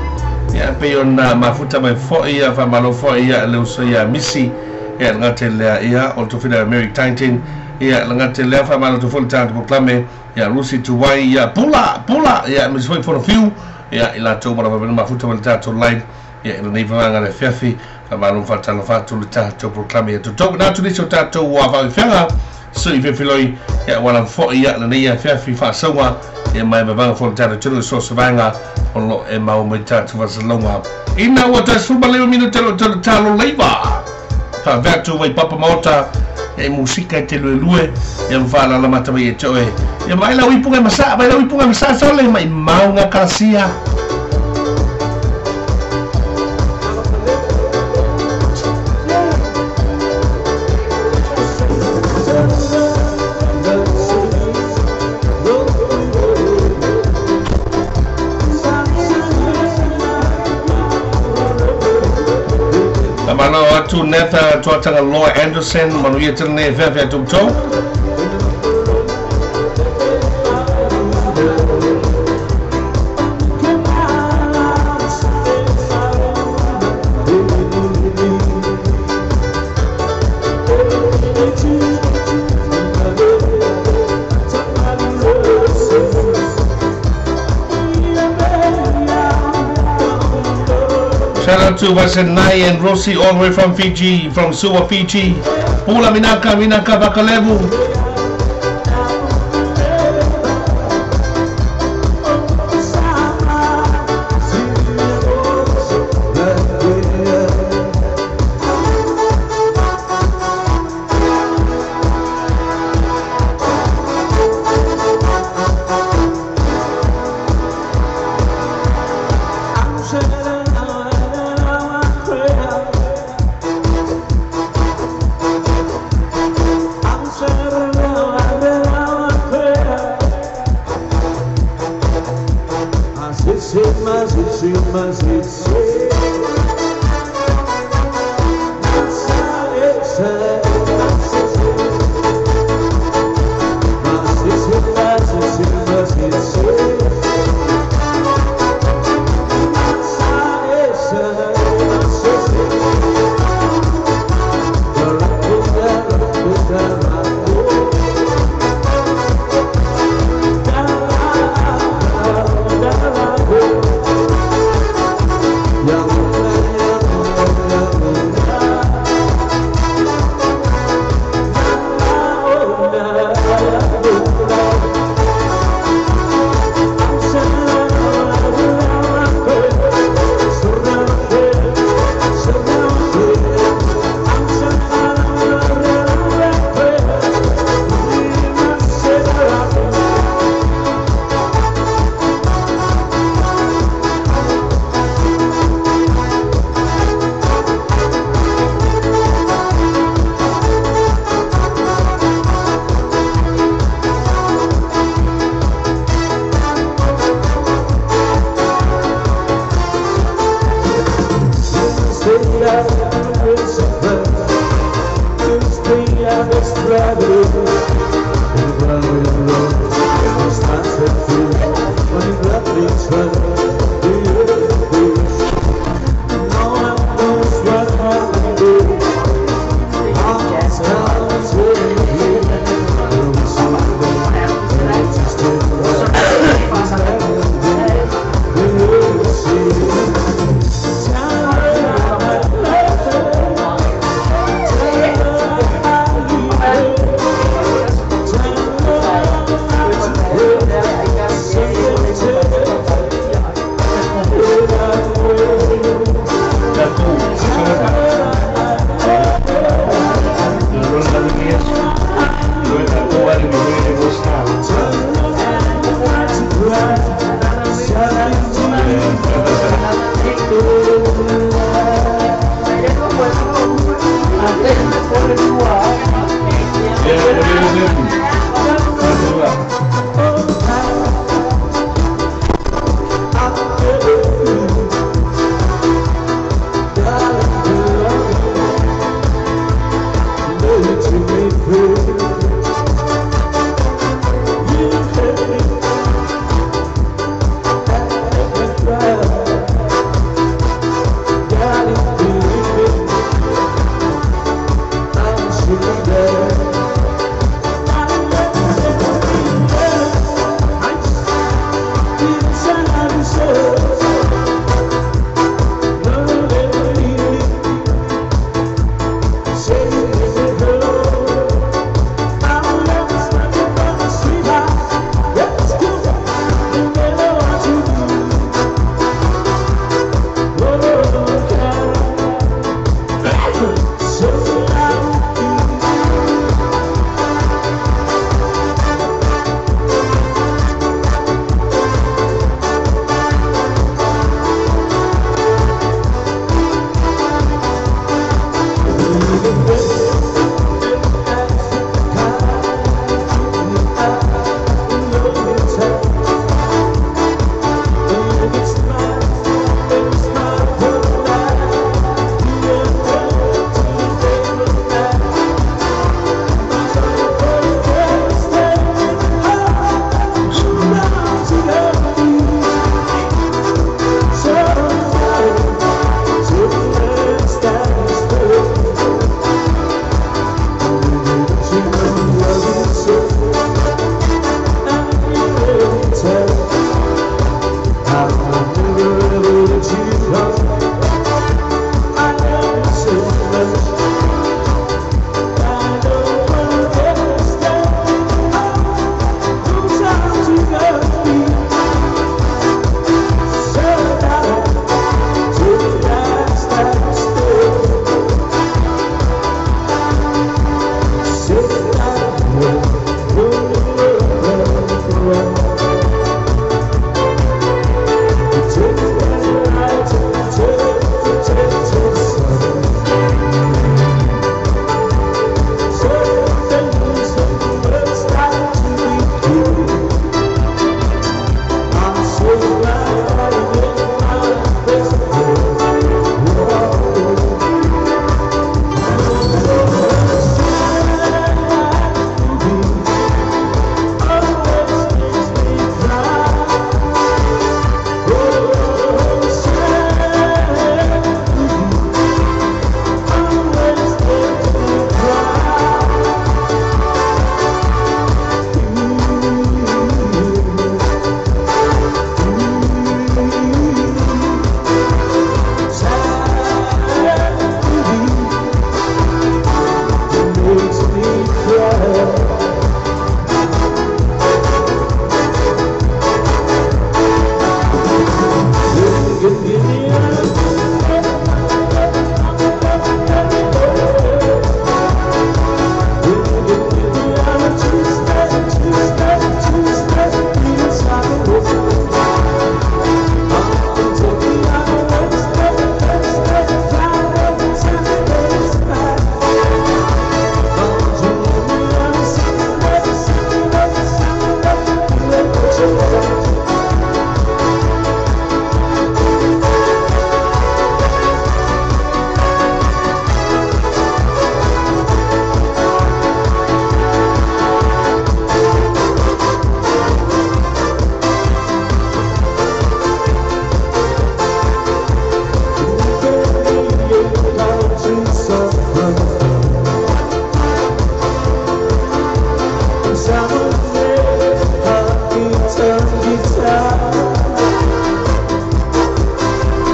Ia pe ona mafuta mai foi ia whamalo foi ia le usa ia Missy. Ia ngate lea ia o tofina Mary Taintin. Ia ngate lea whamalo tofuli tātu poklame. Ia Lucy Tuwai ia Pula Pula ia ma se foi Fona Fiu. Ia ila tau mara wawena mafuta wale tātou live. Ia ina nei wawanga le fiafi. Whamalo whatala whatu le tātou poklame. Ia tutou nā tuni so tātou wā wau whianga. Sui whiwhiloi ia wala foi ia na nei fiafi whaasaua. Ia mai wawanga fo le tātou tunu so savanga. Ono e mau mai tātou wasalonga. Ina ua tā suma leo minu talo talo talo leiva. Wha wai Papa Maota. E musika e te lue lue. Ia mwhala la mata mai e toe. Ia mai lau ipunga masa, mai lau ipunga masa sole mai maunga karasia. Malo atu Netha tuatanga Law Anderson manuia tene fefe atu. Shout out to Vasenai and Rossi all the way from Fiji, from Suva, Fiji. Pula Minaka, Minaka Bakalevu.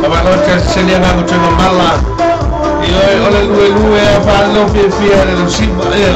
Avalote selia ngaku tena mala. Iyo ole lue lue apa lo fia fia le lo sipa iyo.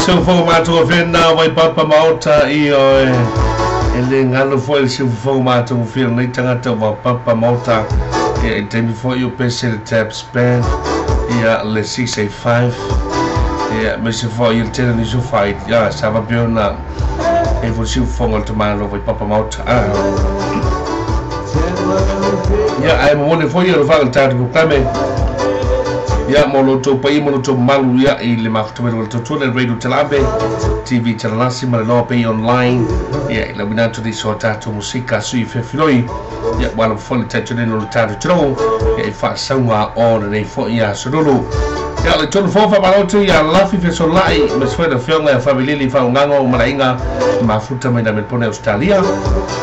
Seu fo matua whenā wai papa maota i oe. E le galo foʻi le siufofoga matagofie o lenei tagata ua papa maota ia i taimi foʻi o pese le Taps Band ia le 685 ia aemaise foʻi le tele o nisi o fai ia sa faapea ona e foi siufofoga o le tamālo vaipapa maota ia ae momoli foi ia alofaga le tatou polokalame ia mo lo outou paia ma lo outou mamalu ia i le mafuta mai o le tautua le Radio Talape TV Talalasi ma le Loa Pay Online ia i lauina atu nisi o tatou musika sui fefiloi ia ua lava foi le taitoleno o le tatou atunuu ia i faasauga o lenei foi aso lulu. Ia o le tonu fou faamalo atu ia Lafi Fesola'i aemaise foi le afioga ia Favilili Faaugago ma le aiga mafuta mai na Melbourne Australia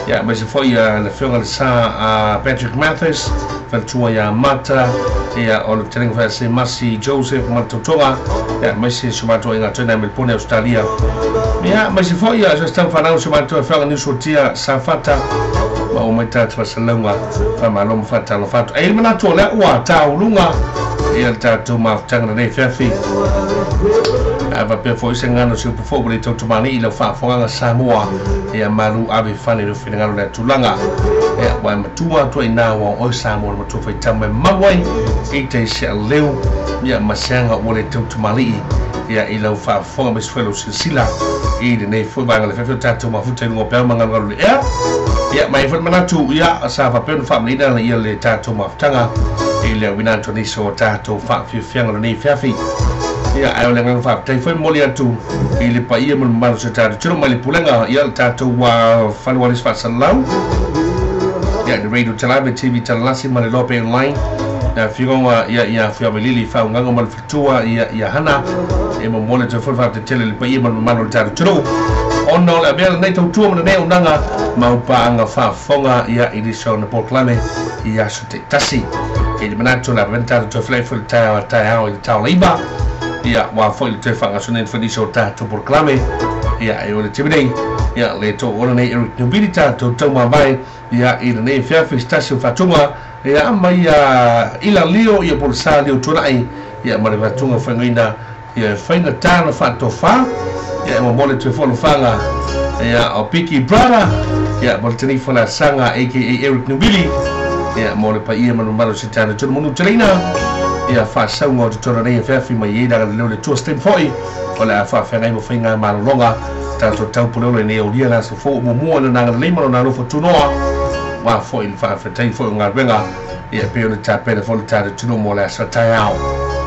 ia aemaise foi ia le afioga le Sa Patrick Mathis faletua ia Mata ia o le fetalaiga faease Masi Joseph ma le tautoga ia aemaise si o matou aiga atoa i na Melbourne Australia ia aemaise foi ia so se taufanau si o matou afioga Niusuatia Safata ma ua mai tagata faasalalauga faamalo ma faatalofa atu. Ae i ai le manatu o lea ua tauluga ia le tatou mafutaga lenei afiafi. Ae faapea foi se gagana o se upu foi ua le tautamāli'i i lau faafofogaaga Samoa ia malu ave fale i lou finagalo lea tulaga. Ia ua e matua atu ai inā ua o oe Samoa le matua faitama e malu ai i tai sealeu ia ma se aga ua le tautamāli'i ia i lau faafofoga aemaise foi lau silasila i lenei foi vaega o le afiafi o tatou mafuta i luga o peau ma galugalu i le ea. Ia ma e i ai foi le manatu ia sa faapea ona faamalieina ia le tatou mafutaga i le auina atu o nisi o tatou faafiafiaga o lenei afiafi. Ia ae o le agaga faafetai foi momoli atu i le paia ma le mamalu o si o tatou atunuu mai le pulega ia le tatou fale ualesi faasalalau ia le Radio Talave TV Talalasi ma le Loa Pay Online le afioga ia ia Afioga Lili Faaugaga ma le Tua ia ia Hana e momoli atu ai foi le faafetai tele i le paia ma le mamalu o le tatou atunuu ona o le avea lenei tautua ma lenei auaunaga ma paaga faafofoga ia i nisi o ana polokalame i aso taitasi. I le manatu o le a vave ona tatou toe felai foi i le taeao taeao i le taola iva ia aua foi le toe faagasoloina foi nisi o tatou polokalame ia e o le taimi nei ia le tooona nei Eric Nubili tatou taumavae ia i lenei afiafi se tasi o faatuga ia ma ia ila lio ia po o le sa lio tuanai ia ma le faatuga faigaina ia e faigata ona faatofa ia e momoli atu ai foi alofaga ia o Piki Brother ia mo le tanifa laasaga aka Eric Nubili ia mo le paia ma le mamalu o si tatou atunuu manu taleina ia faasauga o totonu o lenei afiafi mai ai laga le leo le Atua se taimi foi o le a faafeagai ma faiga malologa tatou taupuleola i lenei aulia le aso fou o muamua i lona agalelei ma lona alofa tunoa aua foi le faafetai foi o galuega ia e pei ona tapena foi le tatou atunuu mo le aso taeao.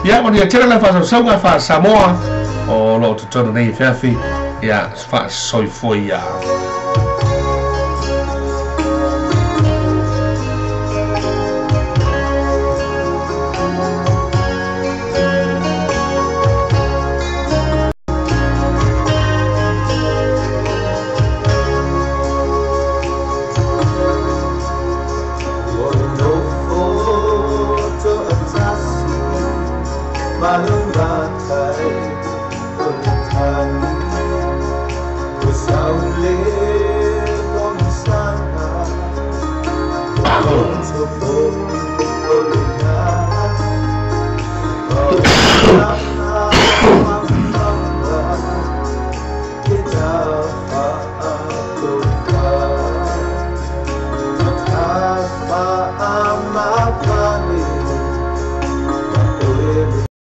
Ia manuia tele lau faasausauga faa-Samoa o lo o totonu nei afiafi ia faasoifua ia.